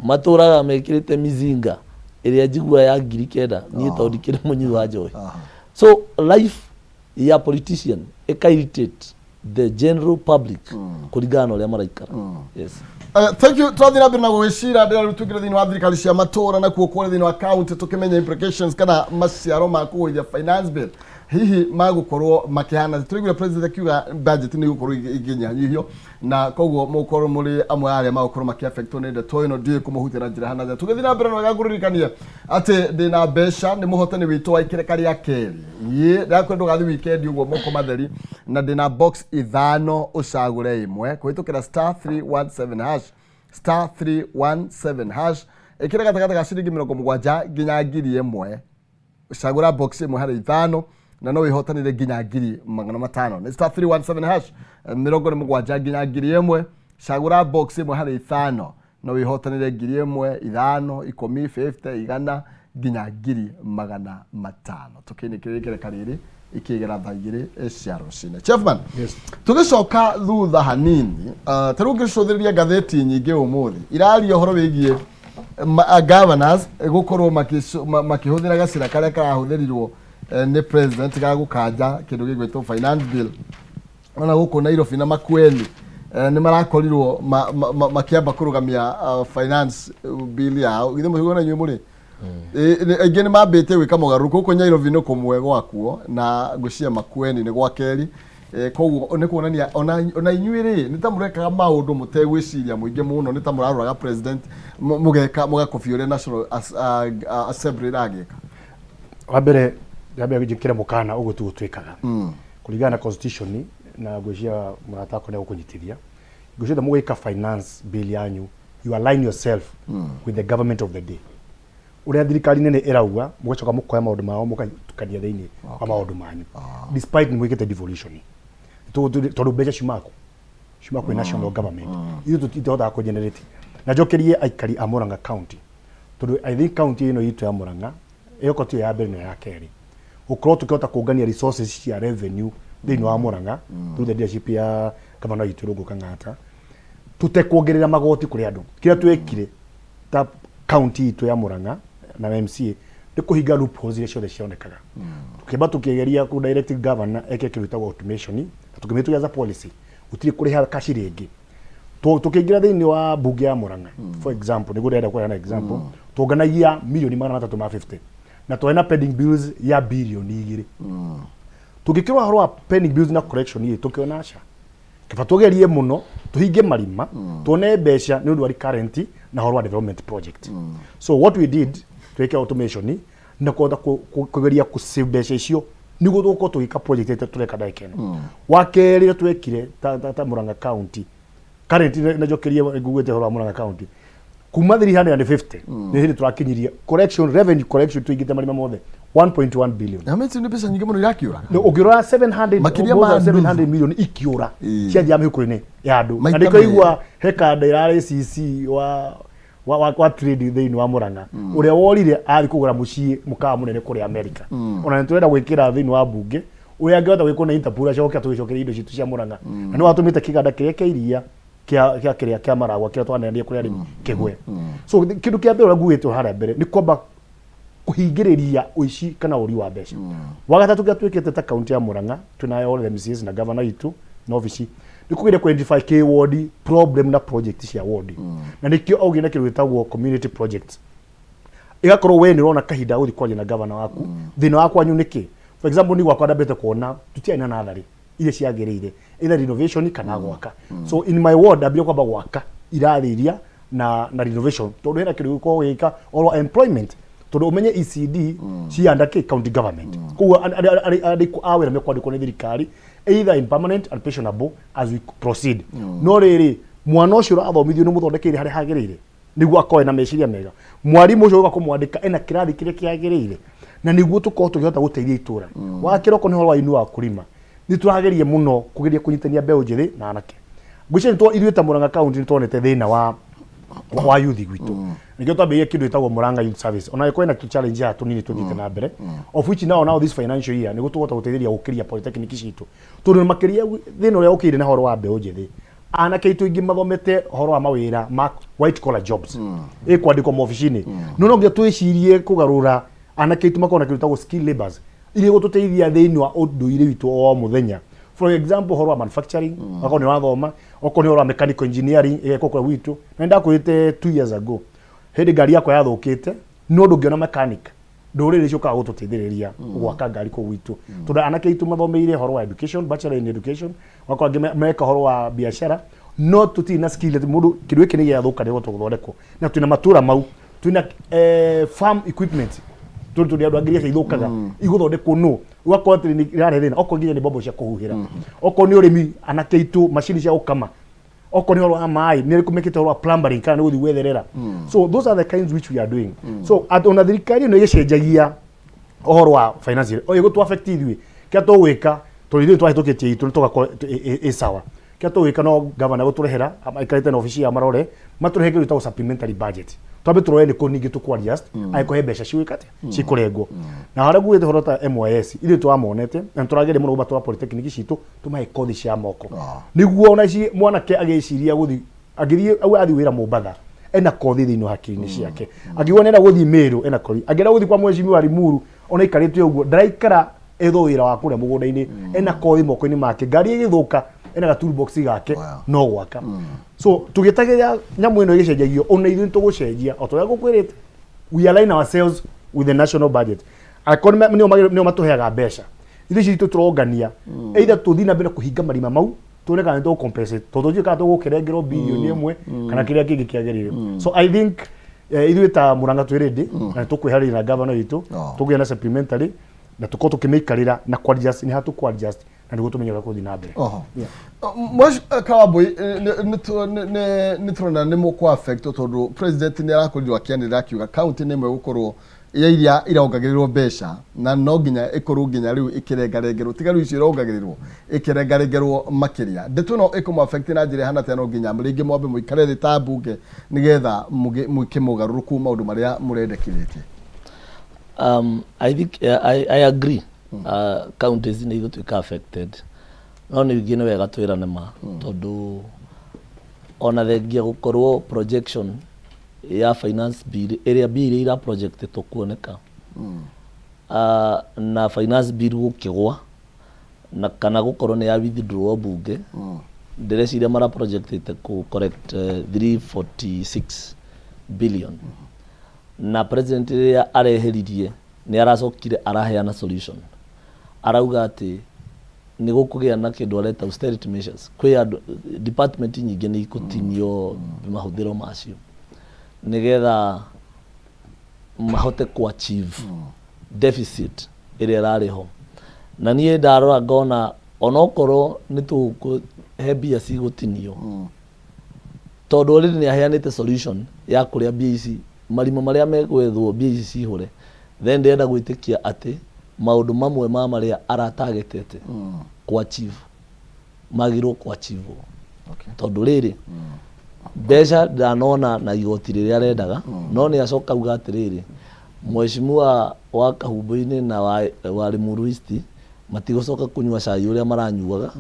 matũraga mekĩrĩte mizinga ĩrĩa njigua ya 9,000. Niĩ tondũ ndikĩrĩ mũnyui wa njohi. So life ya politician ĩka irritate the general public kũringana na ũrĩa maraikara, yes. Thank you. Tũrathiĩ na mbere na gũgĩcira ndĩra rĩu tũingĩre thĩinĩ wa thirikari cia matũra na kuo kũrĩa thĩinĩ wa county, tũkĩmenya implications kana maciaro ma kũgũithia finance bill hihi magũkorwo makĩhana. Tũraiguire president akiuga budget nĩ igũkorwo ikĩnyihanyihio, na koguo mũgũkorwo mũrĩ amwe a arĩa magũkorwo makĩaffectwo nĩ ndeto ĩno, ndiũĩ kũmũhutia na njĩra hana atĩa. Tũgĩthiĩ na mbere na wega, ngũririkanie atĩ ndĩna mbeca nĩ mũhotani witũ wa ikereka rĩa kerĩ. Ĩ ndakwenda ndũgathiĩ weekend ũguo moko matheri, na ndĩna box ithano, ũcagũre ĩmwe kũhĩtũkĩra *317#, *317#. Ĩkĩra gatagatĩ ga ciringi 70 nginya 1,000, cagũra box ĩmwe harĩ ithano na no wĩhotanĩre nginya 500,000. Nĩ *317#, 70 nginya 1,000, cagũra box ĩmwe harĩ ithano, no wĩhotanĩre 1,000, 5, 10, 50, 100 nginya 500,000. Tũkĩinĩkĩrĩria ikereka rĩrĩ ikĩgera thaa 2 cia rũcinĩ. Chairman, Yes. tũgĩcoka thutha hanini, ta rĩu ngĩcũthĩrĩria ngathĩti nyingĩ ũmũthĩ iraria ũhoro wĩgiĩ governors gũkorwo makĩhũthĩra gacĩra karĩa karahũthĩrirwo nĩ president ga gũkanja kĩndũ gĩgwĩtwo finance bill. Ona gũkũ Nairobi na Makueni nĩ marakorirwo makĩamba kũrũgamia finance bill yao. Githĩ mũcigo na inyuĩ mũrĩ aingĩ nĩ mambĩtie gwĩka mogarũrũku gũkũ Nairobi nĩ kũmwe gwakuo na ngwĩciria Makueni nĩ gwa kerĩ. Koguo nĩ kuonania ona inyuĩ rĩ nĩ ta mũrekaga maũndũ mũtegwĩciria mũingĩ mũno, nĩ ta mũraroraga president, mũgeka mũgakobia ũrĩa National Assembly ĩragĩka. Wa mbere ndambia njĩkĩre mũkana, ũguo tiguo twĩkaga kũringana na constitution, na ngwĩciria mũrata wakwa nĩ egũkũnyitithia. Ngwĩciria mũgĩka finance bill yanyu, you align yourself with the government of the day, ũrĩa thirikari nene ĩrauga, mũgacoka mũkoya maũndũ mao mũgatukania thĩinĩ wa maũndũ manyu, despite nĩ mwĩkĩte devolution. Tondũ mbeca ciumaga kũ? Ciuma kwĩ national government, ithuĩ tũtihotaga kũ generate. Na njokerie aikari a Murang'a County, tondũ I think county ĩno itũ ya Murang'a ĩyo tiyo ya mbere, nĩyo ya kerĩ gũkorwo tũkĩhota kũngania resources cia revenue thĩinĩ wa Murang'a through the leadership ya gavana witũ Irũngũ Kang'ata, tũtekuongerera magoti kũrĩ andũ. Kĩrĩa twekire ta county itũ ya Murang'a na MCA nĩ kũhinga loopholes iria ciothe cionekaga. Tukĩamba tũkĩgeria kũ direct governor eke kĩndũ gĩtagwo automation, na tũkĩmĩtũria as a policy, gũtirĩ kũrĩha kaci rĩngĩ. Tũkĩingĩra thĩinĩ wa mbunge ya Murang'a, for example, nĩguo ndĩrenda kũheana example, tũnganagia mirioni 350 na twarĩ na pending bills ya 2 birioni. Tũngĩkĩrora ũhoro wa pending bills na collection ĩ, tũkĩona aca, kaba tũgerie mũno tũhinge marima, tuone mbeca nĩ ũndũ wa recurrent na ũhoro wa development project. So what we did, twĩke automation na kũhota kũgeria kũ save mbeca icio nĩguo tũgũkorwo tũgĩka project ĩrĩa tũreka ndagĩka ĩno. Wa kerĩ, ũrĩa twekire ta Murang'a County currently, na njokerie ngugĩte ũhoro wa Murang'a County, kuma 350 nĩ hĩndĩ tũrakinyirie collection, revenue collection, tũingĩte marima mothe 1.1 billion. Na mĩtĩ nĩ mbeca nyingĩ mũno irakĩũra. No, ũngĩrora 700 Makĩria more ma than nuthu. 700 million ikiũra, ciathiaga mĩhuko-inĩ ya andũ. Na Maita nĩkĩo merĩ. igua he kanda ĩrarĩ CC wa trade thĩinĩ wa Murang'a, ũrĩa worire athiĩ kũgũra mũciĩ mũkawa mũnene kũrĩa America. Ona nĩ tũrenda gwĩkĩra thĩinĩ wa mbunge ũrĩa angĩhota gwĩkwo na Interpol, acoke atũgĩcokeria indo citũ cia Murang'a, na nĩ watũmĩte kĩganda kĩrĩa kĩa iria kĩa kĩrĩa kĩa maragwa kĩrĩa twaneanire kũrĩ arĩmi kĩgwe. So kĩndũ kĩa mbere ũrĩa nguĩte harĩa mbere nĩ kwamba kũhingĩrĩria ũici kana ũri wa mbeca. Wa gatatũ, kĩrĩa twĩkĩte ta kaunti ya Murang'a, twĩna all the MCAs na governor witũ na obici, nĩ kũgeria kũ identify kĩ ward problem na project cia ward, na nĩkĩo augire na kĩndũ gĩtagwo community projects, ĩgakorwo we nĩ ũrona kahinda gũthiĩ kwaria na governor waku thĩna wa kwanyu nĩkĩ. For example, ni gwakwa ndambĩte kuona tutiarĩ na natharĩ iria ciagĩrĩire, either renovation kana gwaka. So in my ward ndambire kwamba gwaka irathi iria na renovation, tondũ hena kĩndũ gĩkoragwo gĩgĩka oro employment, tondũ ũmenye ECD cianda kĩ county government, koguo andĩkwo a wĩra mekwandĩkwo nĩ thirikari either in permanent and pensionable as we proceed. No rĩrĩ, mwana ũcio ũrathomithio nĩ mũthondekeire harĩa hagĩrĩire nĩguo akorwo na meciria mega, mwarimũ ũcio ũga kũmwandĩka ena kĩrathi kĩrĩa kĩagĩrĩire, na nĩguo tũkorwo tũkĩhota gũteithia itũra. Wa kĩroko nĩ ũhoro wa inua wakulima. Nĩ tũrageria mũno kũgeria kũnyitania mbeũ njĩthĩ na anake. Ngwĩciria ithuĩ ta Murang'a County nĩ tuonete thĩna wa youth gwitũ, nĩkĩo twambĩrĩirie kĩndũ gĩtagwo Murang'a Youth Service. Ona gĩkorwo ĩna challenge haha tũnini tũthiĩte na mbere, of which now this financial year nĩguo tũkũhota gũteithĩrĩria gũkĩria polytechnic citũ, tondũ makĩria thĩna ũrĩa ũkĩire na ũhoro wa mbeũ njĩthĩ, anake aitũ aingĩ mathomete ũhoro wa mawĩra ma white collar jobs, ĩ kwandĩkwo maobici-inĩ. No nginya twĩcirie kũgarũra anake aitũ makorwo na kĩndũ gĩtagwo skill labors iria igũtũteithia thĩinĩ wa ũndũire witũ o mũthenya. For example, ũhoro wa manufacturing, okorwo nĩ ũrathoma, okorwo nĩ ũhoro wa mechanical engineering, ĩgekwo kũrĩa gwitũ. Na nĩ ndakwĩrĩte 2 years ago, hĩndĩ ngari yakwa yathũkĩte, no ndũngĩona mechanic ndũrĩrĩ ciũkaga gũtũteithĩrĩria gwaka ngari kũu gwitũ, tondũ anake aitũ mathomeire ũhoro wa education, bachelor in education, wakorwo angĩ meka ũhoro wa biacara, no tũtirĩ na skill atĩ mũndũ kĩndũ gĩkĩ nĩ gĩathũka nĩ gũhota gũthondekwo. Na twĩna matũra mau, twĩna farm equipment, tondũ tũrĩ andũ angĩ iria ithũkaga igũthondekwo, no ũgakorwo atĩ nĩ irarehe thĩna. Okorwo nginya nĩ mbombo cia kũhuhĩra, okorwo nĩ ũrĩmi, anake aitũ macini cia gũkama, okorwo nĩ ũhoro wa maĩ, nĩ arĩkũ mekĩte ũhoro wa plumbering kana nĩ gũthiĩ gwetherera. So those are the kinds which we are doing. So at ona thirikari ĩno ĩgĩcenjagia ũhoro wa finance o ĩgũtũ affect ithuĩ, kĩrĩa tũgwĩka, tondũ ithuĩ twahĩtũkĩtie itũ nĩ tũgakorwo ĩ sawa. Kĩrĩa tũgwĩka, no governor gũtũrehera aikarĩte na obici ya marore matũrehe kĩndũ gĩtagwo supplementary budget, twambe tũrore nĩ kũ ningĩ tũkũ adjust, angĩkorwo he mbeca cigwĩka atĩa cikũrengwo. Na harĩa ngugĩte ũhoro ta MYS, ithuĩ tũramonete na nĩ tũrageria mũno gũbatũra polytechnic citũ tũmahe kothi cia moko, nĩguo ona ici mwanake agĩciria gũthiĩ, angĩthiĩ au athiĩ wĩra Mombatha, ena kothi thĩinĩ wa hakiri-inĩ ciake. Angĩgua nĩenda gũthiĩ Meru, ena kothi. Angĩenda gũthiĩ kwa mheshimiwa Limuru, ona aikarĩte ũguo ndaraikara ethwo wĩra wa kũrĩa mũgũnda-inĩ, ena kothi moko-inĩ make. Ngari ĩgĩthũka, ena ga toolbox gake no gwaka. So tũgĩtagĩra nyamũ ĩno ĩgĩcenjagio, ona ithuĩ nĩtũgũcenjia o ta ũrĩa ngũkwĩrĩte, we align ourselves with the national budget. Angĩkorwo nĩo matũheaga mbeca, ithuĩ citũ tũrongania, either tũthiĩ na mbere kũhinga marima mau, tuone kana nĩ compensate, tondũ tũtiũĩ kana tũgũkĩrengerwo 1 birioni kana kĩrĩa kĩngĩ kĩagĩrĩire. So I think ithuĩ ta Murang'a twĩ ready na nĩ tũkwĩharĩria na governor witũ, tũgĩe na supplementary na tũkorwo tũkĩmĩikarĩra na kũ adjust nĩ ha tũkũ adjust, na nĩguo tũmenye ũrĩa kũthiĩ na mbere. Oho. Mwaci Kawambui, nĩ tũrona nĩ mũkũ affect, tondũ president nĩ arakorirwo akĩanĩrĩra akiuga county nĩ ĩmwe gũkorwo Ya iria irongagĩrĩrwo mbeca na no nginya ĩkorwo nginya rĩu ĩkĩrengarengerwo, tiga rĩu icio irongagĩrĩrwo ĩkĩrengarengerwo makĩria. Ndeto ĩno ĩkũmũ affect na njĩra ĩhana atĩa? No nginya rĩngĩ mwambe mũikare thĩ ta mbunge nĩgetha mwĩke mogarũrũku maũndũ marĩa mũrendekithĩtie. I think I agree. Counties nĩ igũtuĩka affected, no ningĩ nĩ wega twĩrane ma, tondũ ona thengia gũkorwo projection ya finance bill ĩrĩa mbia iria ira projectĩtwo kuoneka na finance bill gũkĩgwa na kana gũkorwo nĩ ya withdraw bunge, ndĩreciria mara projectĩte kũ correct 346 billion, na president rĩrĩa areheririe nĩ aracokire araheana solution, arauga atĩ nĩ gũkũgĩa na kĩndũ areta austerity measures. Kwĩ andũ department nyingĩ nĩ ikũtinio mahũthĩro macio nĩgetha mahote ku achieve deficit ĩrĩa ĩrarĩ ho. Na niĩ ndarora ngona onokorwo nĩ tũkũ he mbia cigũtinio, tondũ already nĩ aheanĩte solution ya kũrĩa mbia ici, marima marĩa megwethwo mbia ici cihũre, then ndĩrenda gwĩtĩkia atĩ maũndũ mamwe ma marĩa aratagetete ku achieve magĩrĩirwo ku achieve, tondũ rĩrĩ mbeca ndanona na igoti rĩrĩa arendaga, no nĩ acoka auga atĩrĩrĩ, mheshimiwa wa Kahumbũ-inĩ na wa Limuru East matigũcoka kũnyua cai ũrĩa maranyuaga.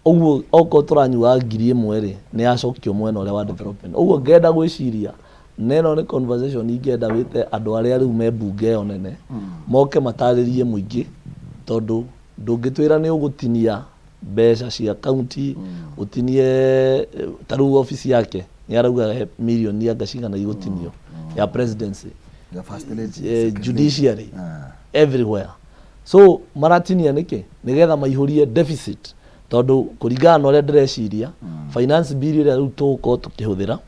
Ũguo okorwo tũranyuaga 1000 rĩ, nĩ acokio mwena ũrĩa wa development. Ũguo ngenda gwĩciria na ĩno nĩ conversation ingĩenda wĩte andũ arĩa rĩu me mbunge ĩyo nene moke matarĩrie mũingĩ, tondũ ndũngĩtwĩra nĩ ũgũtinia mbeca cia county, ũtinie ta rĩu obici yake nĩ arauga he mirioni anga cigana igũtinio ya presidency, ya first lady, judiciary, everywhere. So maratinia nĩkĩ? Nĩgetha maihũrie deficit, tondũ kũringana na ũrĩa ndĩreciria, finance bill ĩrĩa rĩu tũgũkorwo tũkĩhũthĩra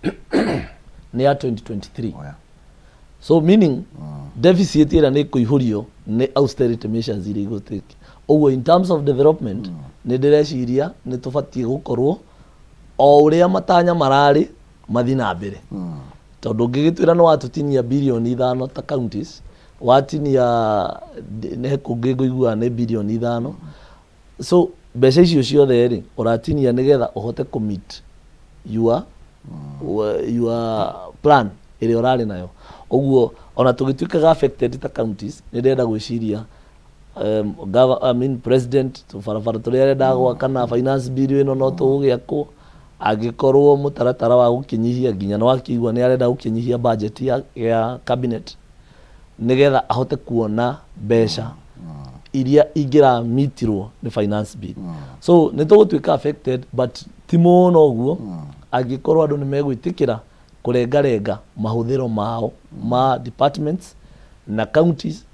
nĩ ya 2023. So meaning deficit ĩrĩa nĩ ĩkũihũrio nĩ austerity measures iria igũtĩki. Ũguo in terms of development nĩ ndĩreciria nĩ tũbatiĩ gũkorwo o ũrĩa matanya mararĩ mathiĩ na mbere, tondũ ũngĩgĩtwĩra nĩ watũtinia birioni 5 ta counties, watinia nĩ kũngĩ ngũiguaga nĩ birioni 5. So mbeca icio ciothe rĩ, ũratinia nĩgetha ũhote kũ meet your plan ĩrĩa ũrarĩ nayo. Ũguo ona tũgĩtuĩkaga affected ta counties, nĩ ndĩrenda gwĩciria I mean president, tũbarabara tũrĩa arendaga gwaka na finance bill ĩno no tũgũgĩakwo, angĩkorwo mũtaratara wa gũkĩnyihia nginya nĩ wakĩigua nĩ arenda gũkĩnyihia budget ya cabinet nĩgetha ahote kuona mbeca iria ingĩramitirwo nĩ finance bill. So nĩ tũgũtuĩka affected, but ti mũno ũguo angĩkorwo andũ nĩ megwĩtĩkĩra kũrengarenga mahũthĩro mao ma departments na counties.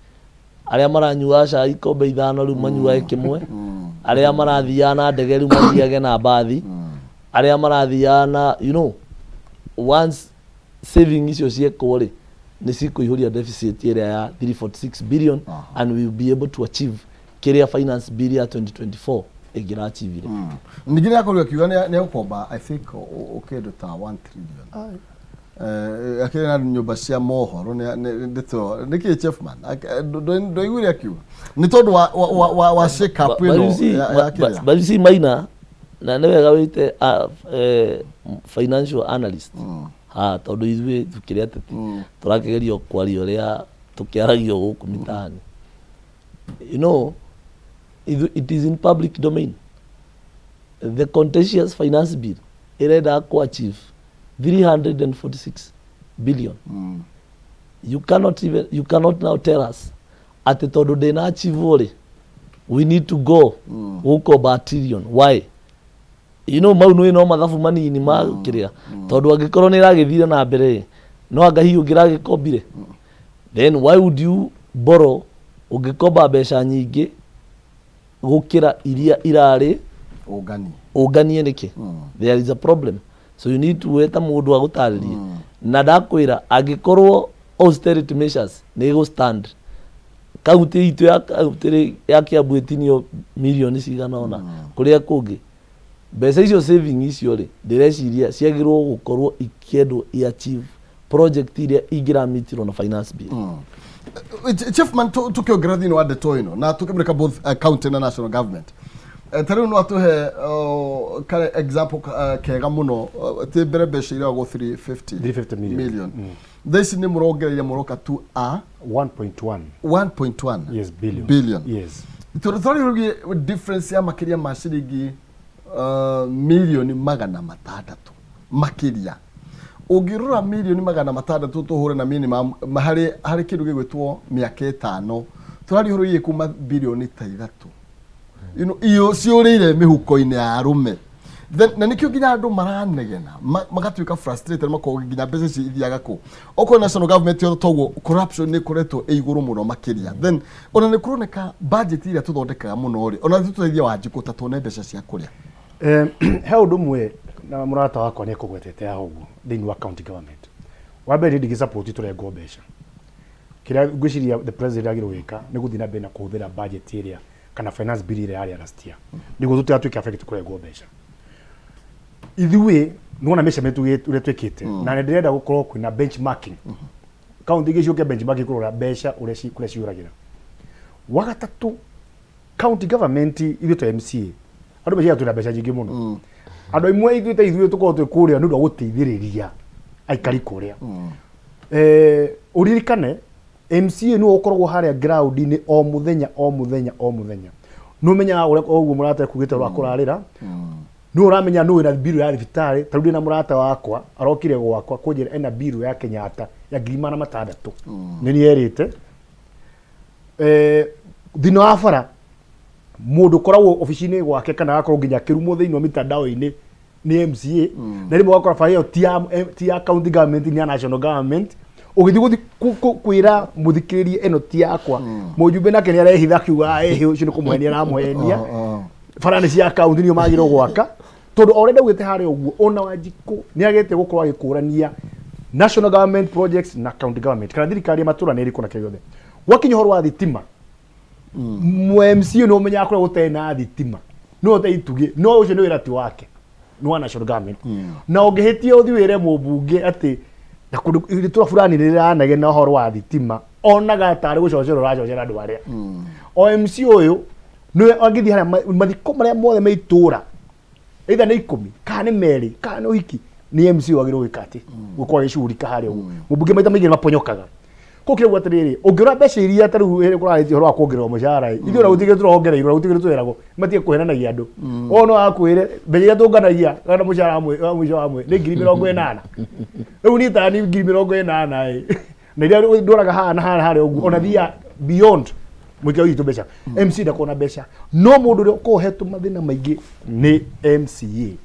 Arĩa maranyuaga cai ikombe 5 rĩu manyuage kĩmwe, arĩa marathiaga na ndege rĩu mathiage na mbathi, arĩa marathiaga na once saving icio ciekwo rĩ, nĩ cikũihũria deficit ĩrĩa ya 346 billion and we will be able to achieve kĩrĩa finance bill ya 2024 ĩngĩrachievire. Ningĩ nĩ akorirwo akiuga nĩ egũkomba, I think kĩndũ ta 1 trillion. Akĩrĩ na nyũmba cia mohoro ndeto nĩkĩ Chefman ndwaiguire akiuga nĩ tondũ wa shake up But you ĩno see, ya kĩrĩa. But you see, Maina, na nĩ wega wĩte financial analyst ha, tondũ ithuĩ tukĩrĩ ateti tũrakĩgeria kwaria ũrĩa tũkĩaragio gũkũ mitaani. It is in public domain, the contentious finance bill ĩrenda ku achieve 346 billion. You cannot now tell us atĩ tondũ ndĩna achieve rĩ, we need to go gũkomba a trillion. Why? Mau nĩ no mathabu manini ma kĩrĩa, tondũ angĩkorwo nĩ ĩragĩthire na mbere rĩ, no anga hihi ũngĩragĩkombire? Then why would you borrow ũngĩkomba mbeca nyingĩ gũkĩra iria irarĩ ũngani? Ũnganie nĩkĩ? There is a problem, so you need to weta mũndũ agũtarĩrie. Na ndakwĩra angĩkorwo austerity measures nĩ ĩgũ stand, kaunti itũ ya kaunti rĩ, ya Kiambu ĩtinio mirioni cigana ũna, kũrĩa kũngĩ mbeca icio, saving icio rĩ, ndĩreciria ciagĩrĩirwo gũkorwo ikĩendwo i achieve project iria ingĩramitirwo na finance bill. Chiefman, tukiongerera thĩinĩ wa ndeto ĩno na tukĩmũrĩka both county na national government, ta rĩu no atũhe kare example kega mũno, ti mbere mbeca iragwo 350 350 million. Million. Thaa ici nĩ mũrongereire mũroka tu a 1.1. 1.1 Yes, billion. Billion. Yes. Tondũ twarĩrũgie difference ya makĩria ma ciringi milioni 600 makĩria. Ũngĩrora milioni 600 tũhũre na minimum harĩ kĩndũ gĩgwĩtwo mĩaka 5, tũraria ũhoro wĩgiĩ kuma bilioni ta 3 iyo ciũrĩire mĩhuko-inĩ ya arũme. Then, na nĩkĩo nginya andũ maranegena, magatuĩka frustrated, makoga nginya mbeca ici ithiaga kũ. Okorwo national government yothe toguo, corruption nĩ ĩkoretwo ĩ igũrũ mũno makĩria. Then ona nĩ kũroneka budget ĩrĩa tũthondekaga mũno rĩ, ona tũteithie Wanjikũ ta tuone mbeca cia kũrĩa. He ũndũ ũmwe na mũrata wakwa nĩ ekũgwetete haha ũguo thĩinĩ wa county government. Wa mbere, niĩ ndingĩ support tũrengwo mbeca. Kĩrĩa ngwĩciria the president agĩrĩirwo gwĩka nĩ gũthiĩ na mbere na kũhũthĩra budget ĩrĩa kana finance bill ĩrĩa yarĩ ya last year, nĩguo tũtigatuĩke affect kũrengwo mbeca. Ithuĩ nĩwona mĩcemanio ũrĩa twĩkĩte, na nĩ ndĩrenda gũkorwo kwĩna benchmarking, kaunti ingĩ ciũke benchmarking kũrora mbeca ũrĩa kũrĩa ciũragĩra. Wa gatatũ, county government, ithuĩ ta MCA, andũ meciria twĩna mbeca nyingĩ mũno. Andũ amwe ithuĩ ta ithuĩ tũkorwo twĩ kũrĩa nĩ ũndũ wa gũteithĩrĩria aikari kũrĩa. Ũririkane MCA nĩwe ũkoragwo harĩa ground-inĩ o mũthenya, o mũthenya, o mũthenya. Nĩ ũmenyaga ũrĩa o ũguo mũrata ekugĩte ũrĩa kũrarĩra, nĩ ũramenya nũ wĩna bill ya thibitarĩ. Ta rĩu ndĩna mũrata wakwa arokire gwakwa kũnjĩra ena bill ya Kenyatta ya 600,000. Nĩ niĩ erĩte thĩna wa bara, mũndũ ũkoragwo obici-inĩ gwake kana agakorwo nginya akĩrumwo thĩinĩ wa mitandao-inĩ nĩ MCA. Na rĩmwe ũgakora bara ĩyo ti ya county government, nĩ ya national government. Ũgĩthiĩ gũthiĩ kwĩra mũthikĩrĩria ĩno ti yakwa, mũjumbe nake nĩ arehitha akiuga, "Ĩhĩ, ũcio nĩ kũmũhenia aramũhenia, bara nĩ cia county, nĩo magĩrĩirwo gwaka." Tondũ o ũrĩa ndaugĩte harĩa ũguo, ona Wanjikũ nĩ agĩte gũkorwo agĩkũrania national government projects na county government kana thirikari ya matũra nĩ ĩrĩkũ na kĩrĩa gĩothe. Gwakinya ũhoro wa thitima, MCA nĩ ũmenyaga kũrĩa gũtarĩ na thitima no ũte itugĩ, no ũcio nĩ wĩra ti wake, nĩ wa national government. Na ũngĩhĩtia ũthiĩ wĩre mũmbunge atĩ na kũndũ itũra fulani nĩ rĩranegena ũhoro wa thitima, onaga tarĩ gũcocera ũracocera andũ arĩa. O MC ũyũ nĩwe angĩthiĩ harĩa mathiko marĩa mothe me itũra, either nĩ 10 kana nĩ 2 kana nĩ ũhiki, nĩ MC wagĩrĩirwo gwĩka atĩ gũkorwo agĩcugurika harĩa ũguo. Mũmbunge maita maingĩ nĩ maponyokaga kũu. Kĩrauga atĩrĩrĩ, ũngĩrora mbeca iria ta rĩu ĩrĩ kũrarĩtie ũhoro wa kuongererwo mũcara ĩ, ithuĩ ona gũtirĩ tũrongereirwo, na gũtirĩ twĩragwo, matige kũhenanagia andũ. O no akwĩre mbeca iria tũnganagia kana mũcara wa mũico wa mweri nĩ 80,000. Rĩu niĩ tani 80,000 ĩ, na iria ndwaraga haha na haha harĩa ũguo, ona thia beyond mũingĩ witũ mbeca. MC ndakorwo na mbeca, no mũndũ ũrĩa ũkoragwo ũhetwo mathĩna maingĩ nĩ MCA.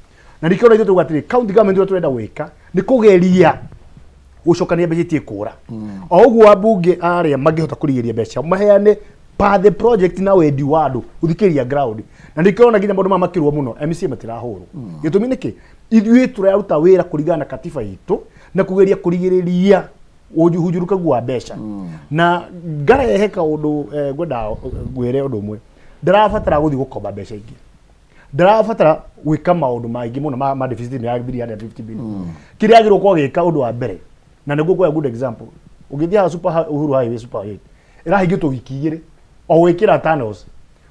Na nĩkĩo ona ithuĩ tuga atĩrĩ, county government, ũrĩa tũrenda gwĩka nĩ kũgeria gũcokania mbeca itige kũra. O ũguo ambunge arĩa mangĩhota kũrigĩrĩria mbeca maheane per the project na wendi wa andũ gũthikĩrĩria ground. Na nĩkĩo ona nginya maũndũ maya makĩrwo mũno, MCA matirahũrwo. Gĩtũmi nĩkĩ? Ithuĩ tũraruta wĩra kũringana na katiba itũ na kũgeria kũrigĩrĩria ũhunjũrũkagu wa mbeca. Na ngarehe kaũndũ, ngwenda ngwĩre ũndũ ũmwe: ndarabatara gũthiĩ gũkomba mbeca ingĩ, ndarabatara gwĩka maũndũ maingĩ mũno ma deficit ya 350 billion. Kĩrĩa agĩrĩirwo gũkorwo agĩka, ũndũ wa mbere, na nĩguo kuoya good example, ũngĩthiĩ haha super Uhuru Highway, super 8 ĩrahingĩtwo wiki 2 o gwĩkĩra tunnels.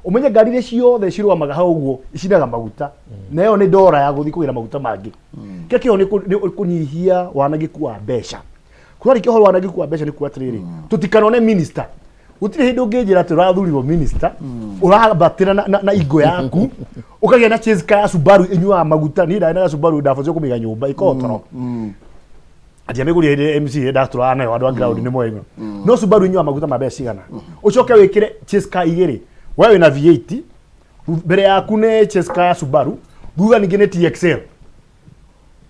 Ũmenye ngari iria ciothe cirũgamaga hau ũguo icinaga maguta, na ĩyo nĩ ndora ya gũthiĩ kũgĩra maguta mangĩ. Kĩrĩa kĩho nĩ kũnyihia wanangĩku wa mbeca. Kwarĩkia ũhoro wa wanangĩku wa mbeca, nĩ kuga atĩrĩrĩ, tũtikanone minister, gũtirĩ hĩndĩ ũngĩnjĩra atĩ ũrathurirwo minister ũrambatĩra na ingo yaku ũkagĩa na chase car ya Subaru ĩnyuaga maguta. Niĩ ndarĩ na Subaru, ndabatiĩ kũmĩiga nyũmba ĩkorwo toro ndiamĩgũrire hĩndĩ MCA ndatũraga nayo, andũ a ground nĩ moĩ. No Subaru inyuaga maguta ma mbeca cigana? Ũcoke wĩkĩre chase car igĩrĩ, we wĩna V8 mbere yaku, nĩ chase car ya Subaru, thutha ningĩ nĩ TXL.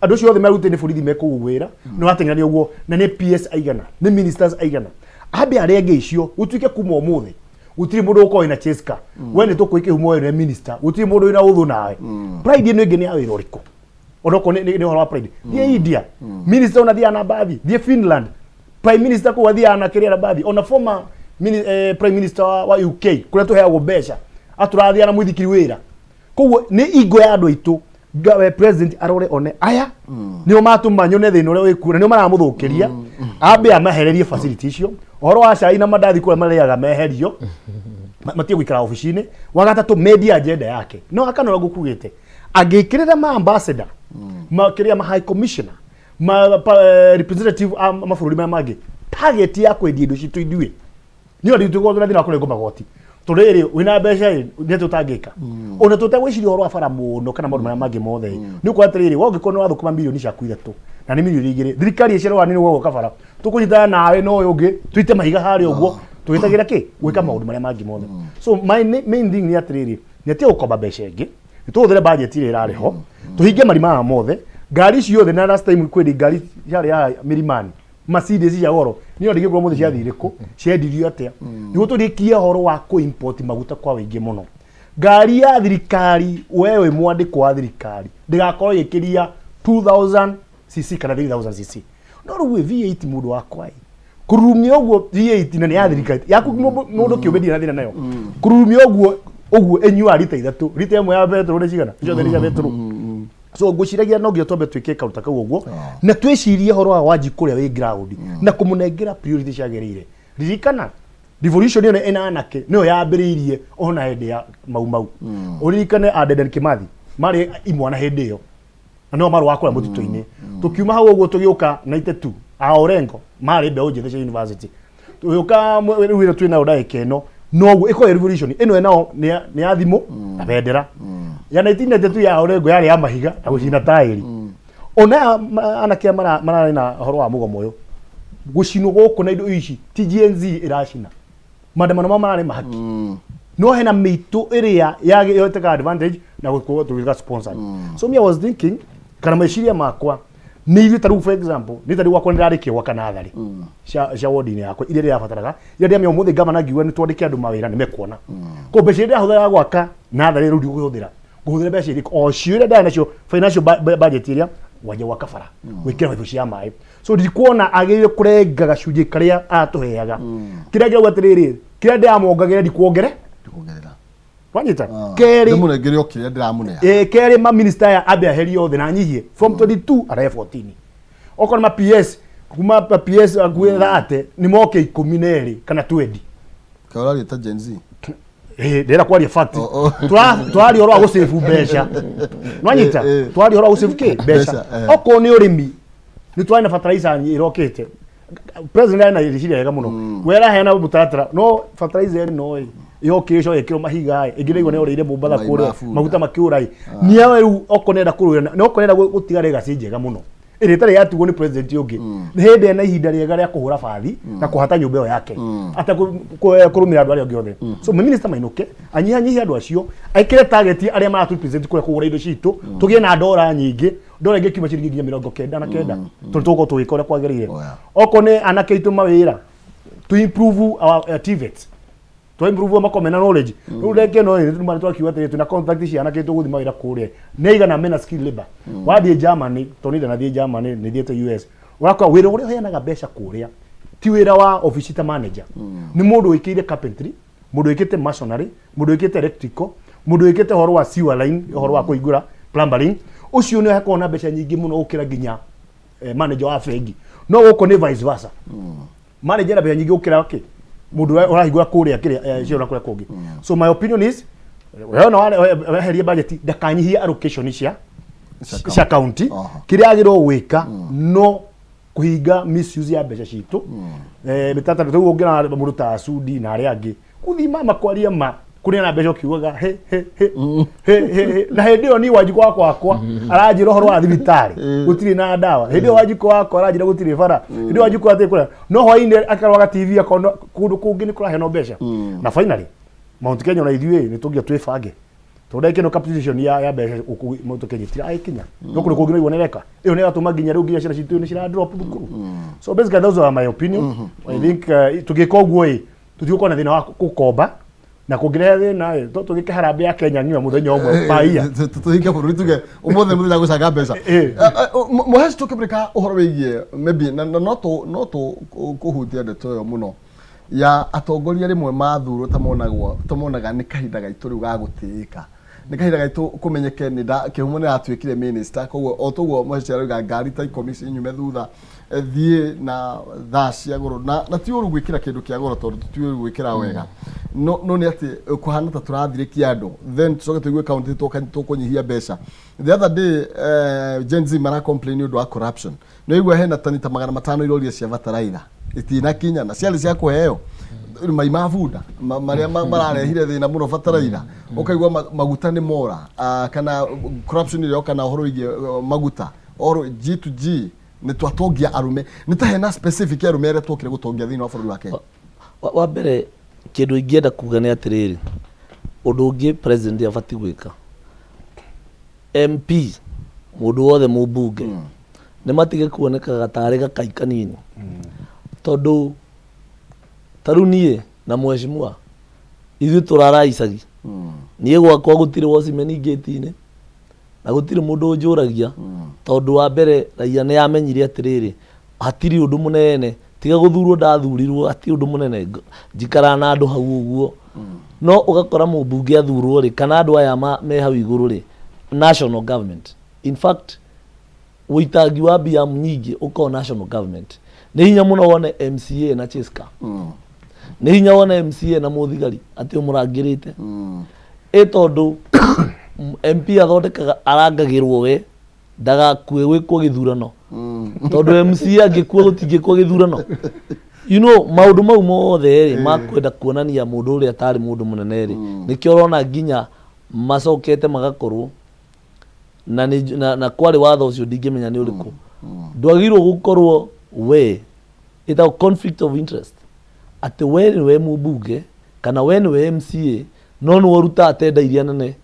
Andũ acio othe marutĩte nĩ borithi me kũu wĩra nĩ wateng'erania ũguo, na nĩ PS aigana, nĩ ministers aigana. Ambe arenge icio, gũtuĩke kuma ũmũthĩ gũtirĩ mũndũ ũkorwo wĩna chase car. We nĩ tũkũĩ kĩhumo, we nĩ minister, gũtirĩ mũndũ wĩna ũthũ nawe. Pride ĩno ĩngĩ nĩ ya wĩra ũrĩkũ? Onokorwo nĩ ũhoro wa pride, thiĩ India, minister ona thiaga na mbathi. Thiĩ Finland, prime minister kũu athiaga na kĩrĩa, na mbathi. Ona former prime minister wa UK, kũrĩa tũheagwo mbeca, atũrathiaga na mũithikiri wĩra. Koguo nĩ ingo ya andũ aitũ. President arore one aya nĩo matũma nyone thĩna ũrĩa wĩkuo na nĩo maramũthũkĩria, ambe amahererie facility icio. Ũhoro wa cai na mandathi kũrĩa marĩaga meherio, matige gũikara obici-inĩ. Wa gatatũ, mendie agenda yake. No akana ũrĩa ngũkugĩte, angĩkĩrĩra ma ambassador, ma kĩrĩa ma high commissioner, ma representative a mabũrũri maya mangĩ, target ya kwendia indo citũ ithuĩ nĩ ũndũ tũkorwo twĩna thĩna wa kũrengwo magoti, tondũ rĩrĩ wĩna mbeca ĩ nĩ tũtangĩka ona tũtagwĩciria ũhoro wa bara mũno kana maũndũ marĩa mangĩ mothe ĩ. Nĩ ũkuona atĩrĩrĩ, we ũngĩkorwo nĩ wathũkũma mirioni ciaku 3 na nĩ mirioni 2, thirikari ĩcererwo hanini gwagũka bara, tũkũnyitana nawe na ũyũ ũngĩ tũite mahiga harĩa ũguo tũgĩtagĩra kĩ gwĩka maũndũ marĩa mangĩ mothe. So my main thing nĩ atĩrĩrĩ, nĩ atige gũkomba mbeca ĩngĩ, nĩ tũhũthĩre budget ĩrĩa ĩrarĩ ho, tũhinge marima maya mothe, ngari ciothe. Na last time kwĩrĩ ngari ciarĩ haha Milimani, Mercedes cia goro, niyo ndingĩkorwo mũthĩ ciathire kũ, ciendirio atĩa? Nĩguo tũrĩkie ũhoro wa kũ-import maguta kwa wĩingĩ mũno. Ngari ya thirikari, we wĩ mwandĩkwo wa thirikari, ndĩgakorwo ĩgĩkĩria 2000 cc kana 3000 cc. No rĩu ĩ V8, mũndũ wakwa ĩ kũrurumia ũguo V8 na nĩ ya thirikari yaku, mũndũ kĩũmbe ndirĩ na thĩna nayo, kũrurumia ũguo ũguo ĩnyuaga rita 3, rita 1 ya betũrũ nĩ cigana? Ciothe nĩ cia betũrũ. So ngwĩciragia no nginya twambe twĩke karuta kau ũguo na twĩcirie ũhoro wa Wanjikũ ũrĩa wĩ ground na kũmũnengera priority ciagĩrĩire. Ririkana revolution ĩyo ĩna anake nĩyo yambĩrĩirie ona hĩndĩ ya Mau Mau. Ũririkane a Dedan Kimathi marĩ imwana hĩndĩ ĩyo na nĩo marũaga kũrĩa mũtitũ-inĩ. Tũkiuma hau ũguo tũgĩũka 92, a Orengo marĩ mbeũ njĩthĩ cia university. Tũgĩũka rĩu ĩno twĩ nayo ndagĩka ĩno noguo ĩkorwo revolution ĩno ĩnao nĩ ya thimũ na bendera. Ya 1992 ya Orengo yarĩ ya mahiga na gũcina taĩri. Ona aya anake aya mararĩ na ũhoro wa mũgomo ũyũ, gũcinwo gũkũ na indo ici ti Gen Z ĩracina, maandamano mao mararĩ mahaki, no hena mĩitũ ĩrĩa yoteka advantage na gũkorwo tũgĩka sponsored. So me, I was thinking, kana meciria makwa nĩ ithuĩ, ta rĩu for example, nĩ ta rĩu gwakwa nĩndarĩkia gwaka natharĩ cia ward-inĩ yakwa iria ndĩrabataraga, iria ndĩramenya ũmũthĩ ngavana ngiuga nĩ twandĩke andũ mawĩra nĩ mekuona ko mbeca iria ndĩrahũthĩra gwaka natharĩ rĩu ndigũhũthĩra, ngũhũthĩra mbeca irĩkũ o cio iria ndarĩ nacio financial budget ĩrĩa wanjia gwaka bara, gwĩkĩra baibũ cia maĩ. So ndikuona agĩrĩire kũrenga gacunjĩ karĩa atũheaga. Kĩrĩa ngĩrauga atĩrĩrĩ, kĩrĩa ndĩramongagĩra ndikuongere. Ndikuongerera. Wanyita kerĩ. Ndĩmũnengere o kĩrĩa ndĩramũnea. Ĩ kerĩ, ma minister aya ambe aherie othe na anyihie from 22 arehe 14. Okorwo nĩ ma PS, kuma ma PS akuĩ 30 nĩ moke 12 kana 20. Kaĩ ũraria ta Gen Z? Ĩ, ndĩrenda kwaria fact. Oh, oh. Tũraria ũhoro wa gũsave mbeca, nwanyita? Eh. Twaria ũhoro wa gũsave kĩ mbeca. Mbeca, eh. Okorwo nĩ ũrĩmi, nĩ twarĩ na fertilizer ĩrokĩte. President arĩ na rĩciria rĩega mũno, we araheana mũtaratara, no fertilizer ĩno ĩ yokire ĩcoke ĩkĩrwo mahiga ĩ ĩngĩ ndaigua nĩ yorĩire Mombatha Mai kũrĩa ma bunda. maguta makĩũra ĩ nĩawe rĩu okorwo nĩenda kũrũĩra na okorwo nĩenda gũtiga legacy njega mũno ĩrĩa ĩtarĩ yatigwo nĩ president ũngĩ, nĩ hĩndĩ ena ihinda rĩega rĩa kũhũra bathi na kũhata nyũmba ĩyo yake atekũrũmĩrĩra andũ arĩa angĩ othe. So minister mainũke, anyihanyihie andũ acio, ekĩre target arĩa maratu represent kũrĩa kũgũra indo citũ, tũgĩe na ndora nyingĩ, ndora ĩngĩkiuma ciringi nginya 99, tondũ tũgũkorwo tũgĩka ũrĩa kwagĩrĩire. Oh, yeah. Okorwo nĩ anake aitũ mawĩra, to improve our TVET, to improve makome na knowledge. Rĩu reke no ĩrĩ tuma twakiuga atĩrĩ, twĩna contract cia anake tũgũthiĩ mawĩra kũrĩa nĩ aigana mena skill labor. Wathiĩ Germany, tondũ niĩ ndanathiĩ Germany, nĩ thiĩte US, ũrakora wĩra ũrĩa ũheanaga mbeca kũrĩa ti wĩra wa ofici ta manager, nĩ mũndũ wĩkĩire carpentry, mũndũ wĩkĩte masonry, mũndũ wĩkĩte electrical, mũndũ wĩkĩte ũhoro wa sewer line, ũhoro wa kũhingũra plumbering. Ũcio nĩ akoragwo na mbeca nyingĩ mũno gũkĩra nginya manager wa bengi. No gũkũ nĩ vice versa, manager na mbeca nyingĩ gũkĩra kĩ mũndũ ũrĩa ũrahingũra kũrĩa kĩrĩa cio na kũrĩa kũngĩ. So my opinion is, we no weherie budget, ndakanyihie allocation cia county. Kĩrĩa agĩrĩirwo gwĩka no kũhinga misuse ya mbeca citũ, mĩtaratara. Rĩu ũngĩona mũndũ ta Sudi na arĩa angĩ gũthima makwaria ma kũrĩa na mbeca ũkiugaga he he he he he he. Na hĩndĩ ĩyo niĩ Wanjikũ wakwa aranjĩra ũhoro wa thibitarĩ gũtirĩ na ndawa, hĩndĩ ĩyo Wanjikũ wakwa aranjĩra gũtirĩ bara, hĩndĩ ĩyo Wanjikũ atĩ kũrĩa no hwainĩ akarwaga TV akona kũndũ kũngĩ nĩ kũraheanwo mbeca. Na finally Mount Kenya ona ithuĩ nĩ tũngia twĩbange, tondũ ndagĩka ĩno capitalization ya mbeca gũkũ Mount Kenya itiragĩkinya, no kũndũ kũngĩ no ĩreka ĩyo nĩ ĩratũma nginya rĩu nginya ciana citũ nĩ cira drop thukuru. So basically those are my opinion. I think tũngĩka ũguo ĩ tũtigũkorwo na thĩna wa gũkomba, na kũngĩrehe thĩna ĩ to tũgĩke harambee ya Kenya ng'ima mũthenya ũmwe paia. Tũhinge bũrũri tuge ũmũthĩ mũthenya gũcanga mbeca. Mũheci, tũkĩmũrĩka ũhoro wĩgiĩ maybe na no tũ kũhutia ndeto ĩyo mũno ya atongoria rĩmwe mathurwo ta monagwo ta monaga nĩ kahinda gaitũ rĩu ga gũtĩĩka. Nĩ kahinda gaitũ kũmenyeke nĩ nda Kĩhumo nĩ aratuĩkire minister, koguo o toguo Mũheci arauga ngari ta ikũmi cinyume thutha thiĩ na thaa cia goro na ti ũru gwĩkĩra kĩndũ kĩa goro tondũ ti ũru gwĩkĩra wega, no nĩ atĩ kũhana ta tũrathirĩkia andũ, then tũcoke tũigue kaunti tũkũnyihia mbeca. The other day Gen Z mara complain nĩ ũndũ wa corruption. Nĩ waigua hena tani ta 500 iroria cia bataraitha itinakinya na ciarĩ cia kũheo mai ma bunda marĩa mararehire thĩna mũno bataraitha. Ũkaigua maguta nĩ mora, kana corruption ĩrĩa yoka na ũhoro wĩgiĩ maguta oro G to G nĩ twatongia arũme, nĩ ta hena specific arũme arĩa twokire gũtongia thĩinĩ wa bũrũri wa Kenya. Wa mbere kĩndũ ingĩenda kuga nĩ atĩrĩrĩ, ũndũ ũngĩ president abatiĩ gwĩka, MP, mũndũ wothe mũmbunge, nĩ matige kuonekaga tarĩ gakai kanini, tondũ ta rĩu niĩ na mheshimiwa ithuĩ tũrara icagi. Niĩ gwakwa gũtirĩ watchman ngĩti-inĩ na gũtirĩ mũndũ ũnjũragia, tondũ wa mbere raia nĩ yamenyire atĩrĩrĩ, hatirĩ ũndũ mũnene tiga gũthurwo ndathurirwo, hatirĩ ũndũ mũnene njikaraga na andũ hau ũguo. No ũgakora mũmbunge athurwo rĩ, kana andũ aya me hau igũrũ rĩ, national government, in fact ũitangi wa mbia nyingĩ ũkorwo national government. Nĩ hinya mũno wone MCA na Cheska, nĩ hinya wone MCA na mũthigari atĩ ũmũrangĩrĩte, ĩ tondũ MP athondekaga arangagĩrwo we ndagakue gwĩkwo gĩthurano, tondũ MCA angĩkua gũtingĩkwo gĩthurano. Maũndũ mau mothe rĩ makwenda kuonania mũndũ ũrĩa atarĩ mũndũ mũnene rĩ, nĩkĩo ũrona nginya macokete magakorwo na kwarĩ watho ũcio ndingĩmenya nĩ ũrĩkũ, ndwagĩrĩirwo gũkorwo we ĩtagwo conflict of interest, atĩ we nĩwe mũmbunge kana we nĩwe MCA no nĩwe ũrutaga tenda iria nene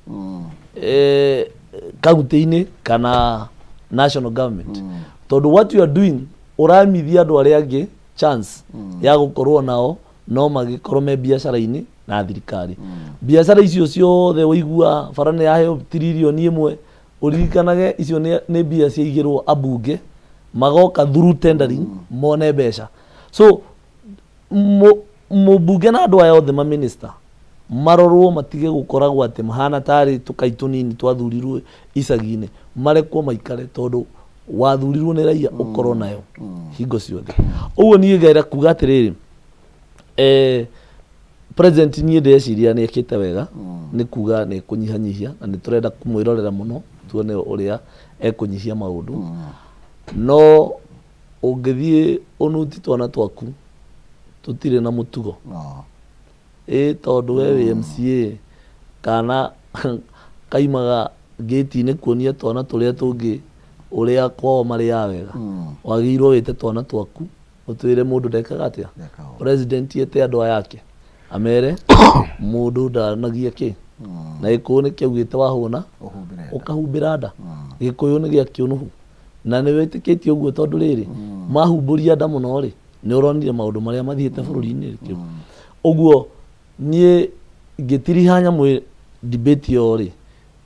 kaunti-inĩ kana national government, tondũ what you are doing ũramithia andũ arĩa angĩ chance ya gũkorwo nao no magĩkorwo me biacara-inĩ na thirikari. Biacara icio ciothe ũigua bara nĩ yaheo 1 trillion, ũririkanage icio nĩ mbia ciaigĩrwo ambunge magoka through tendering mone mbeca. So mũmbunge na andũ aya othe maminista marorwo matige gũkoragwo atĩ mahana tarĩ tũkai tũnini twathurirwo icagi-inĩ, marekwo maikare tondũ wathurirwo nĩ raia ũkorwo nayo hingo ciothe. Ũguo niĩ ngenda kuga atĩrĩrĩ, president niĩ ndĩreciria nĩ ekĩte wega nĩ kuga nĩ kũnyihanyihia, na nĩ tũrenda kũmwĩrorera mũno tuone ũrĩa ekũnyihia maũndũ. No ũngĩthiĩ ũnuti twana twaku tũtirĩ na mũtugo, ĩ tondũ we wĩ MCA kana kaimaga ngĩti-inĩ kuonia twana tũrĩa tũngĩ ũrĩa kwao marĩaga wega, wagĩrĩirwo wĩte twana twaku ũtwĩre mũndũ ndekaga atĩa. Ndekaga ũguo. President ete andũ aya ake amere mũndũ ndanagia kĩ na gĩkũyũ nĩ kĩaugĩte wahũna ũhumbĩre nda. Ũkahumbĩra nda. Gĩkũyũ nĩ gĩa kĩũnũhu na nĩ wĩtĩkĩtie ũguo, tondũ rĩrĩ mahumbũria nda mũno rĩ, nĩ ũronire maũndũ marĩa mathiĩte bũrũri-inĩ kĩu. Ũguo niĩ ngĩtiriha nyamũ debate ĩyo rĩ,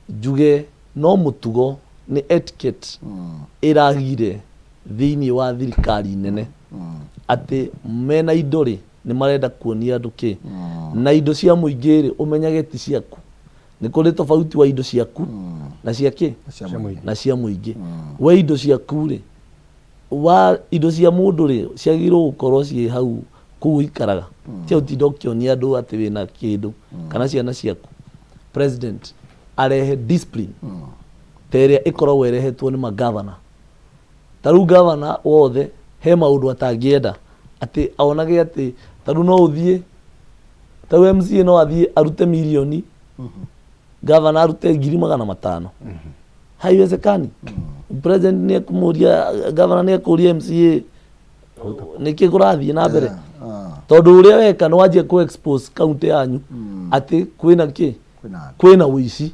njuge no mũtugo nĩ etiquette ĩragire thĩinĩ wa thirikari nene, atĩ mena indo rĩ nĩ marenda kuonia andũ kĩ na indo cia mũingĩ rĩ, ũmenyage ti ciaku. Nĩ kũrĩ tofauti wa indo ciaku na cia kĩ cia mũingĩ. Na cia mũingĩ. We indo ciaku rĩ, wa indo cia mũndũ rĩ, ciagĩrĩirwo gũkorwo ciĩ hau kũu ũikaraga, tia ũtinda ũkĩonia andũ atĩ wĩna kĩndũ kana ciana ciaku. President arehe discipline ta ĩrĩa ĩkoragwo ĩrehetwo nĩ magavana. Ta rĩu gavana wothe he maũndũ atangĩenda atĩ onage atĩ ta rĩu no ũthiĩ, ta rĩu MCA no athiĩ arute mirioni, gavana arute 500,000. Haiwezekani. President nĩ ekũmũria, gavana nĩ ekũria MCA nĩkĩ kũrathiĩ na mbere, tondũ ũrĩa weka nĩ wanjia kũ expose kaunti yanyu atĩ kwĩna kĩ, kwĩna andũ. Kwĩna ũici.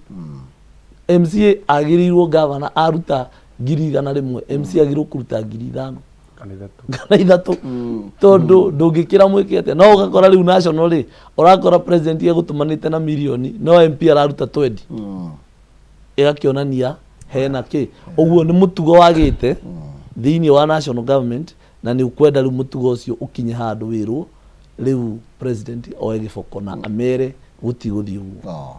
MCA agĩrĩirwo, gavana aruta 100,000, MCA agĩrĩirwo kũruta 5,000 kana 3 kana 3, tondũ ndũngĩkĩra mwĩke atĩa. No ũgakora rĩu national rĩ, ũrakora president egũtũmanĩte na mirioni no MP araruta 20, ĩgakĩonania hena kĩ. Ũguo nĩ mũtugo wagĩte thĩinĩ wa national government, na nĩ ũkwenda rĩu mũtugo ũcio ũkinye handũ wĩrwo rĩu president oe gĩboko na amere gũtigũthiĩ ũguo. Oh.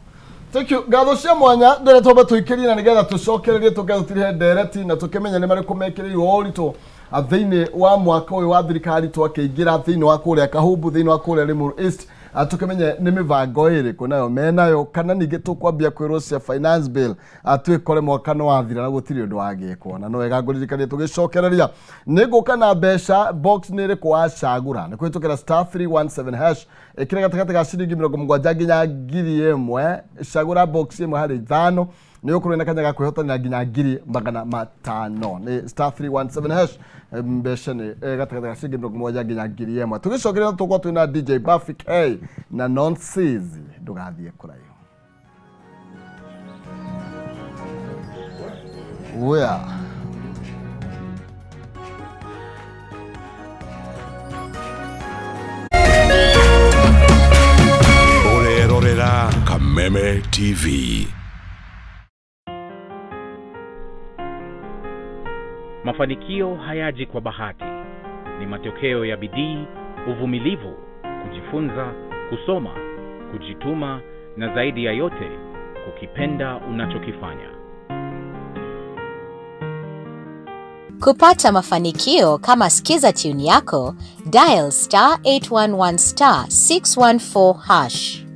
Thank you. Ngatho cia mwanya ndĩrĩa twambe tũikĩrie na nĩgetha tũcokererie tũke tũtirihe ndereti na tũkĩmenye nĩ marĩkũ mekĩrĩirwo ũritũ thĩinĩ wa mwaka ũyũ wa thirikari twakĩingĩra thĩinĩ wa kũrĩa Kahumbu, thĩinĩ wa kũrĩa Limuru East, tũkĩmenye nĩ mĩbango ĩrĩkũ nayo menayo, kana ningĩ tũkwambia kwĩrwo cia finance bill, twĩkore mwaka nĩ wathira na gũtirĩ ũndũ wagĩkwo. Na no wega ngũririkanie tũgĩcokereria nĩ ngũka na mbeca box nĩ ĩrĩkũ wacagũra nĩ kũhĩtũkĩra star 317 hash, ĩkĩra gatagatĩ ga ciringi 70 nginya 1000, cagũra box ĩmwe harĩ 5 nĩ ũkũrĩ na kanya ga kwĩhotanĩra nginya 500,000. Nĩ star 317 hash, mbeca nĩ gatagatĩ ga ciringi 70 nginya 1000. Tũgĩcokereria tũgũkorwo twĩna DJ Buffy K na Nonsizi, ndũgathiĩ kũraihu. Wea. Ũrerorera Kameme TV. Mafanikio hayaji kwa bahati, ni matokeo ya bidii, uvumilivu, kujifunza, kusoma, kujituma na zaidi ya yote kukipenda unachokifanya. Kupata mafanikio kama Skiza tune yako, dial star 811 star 614 hash.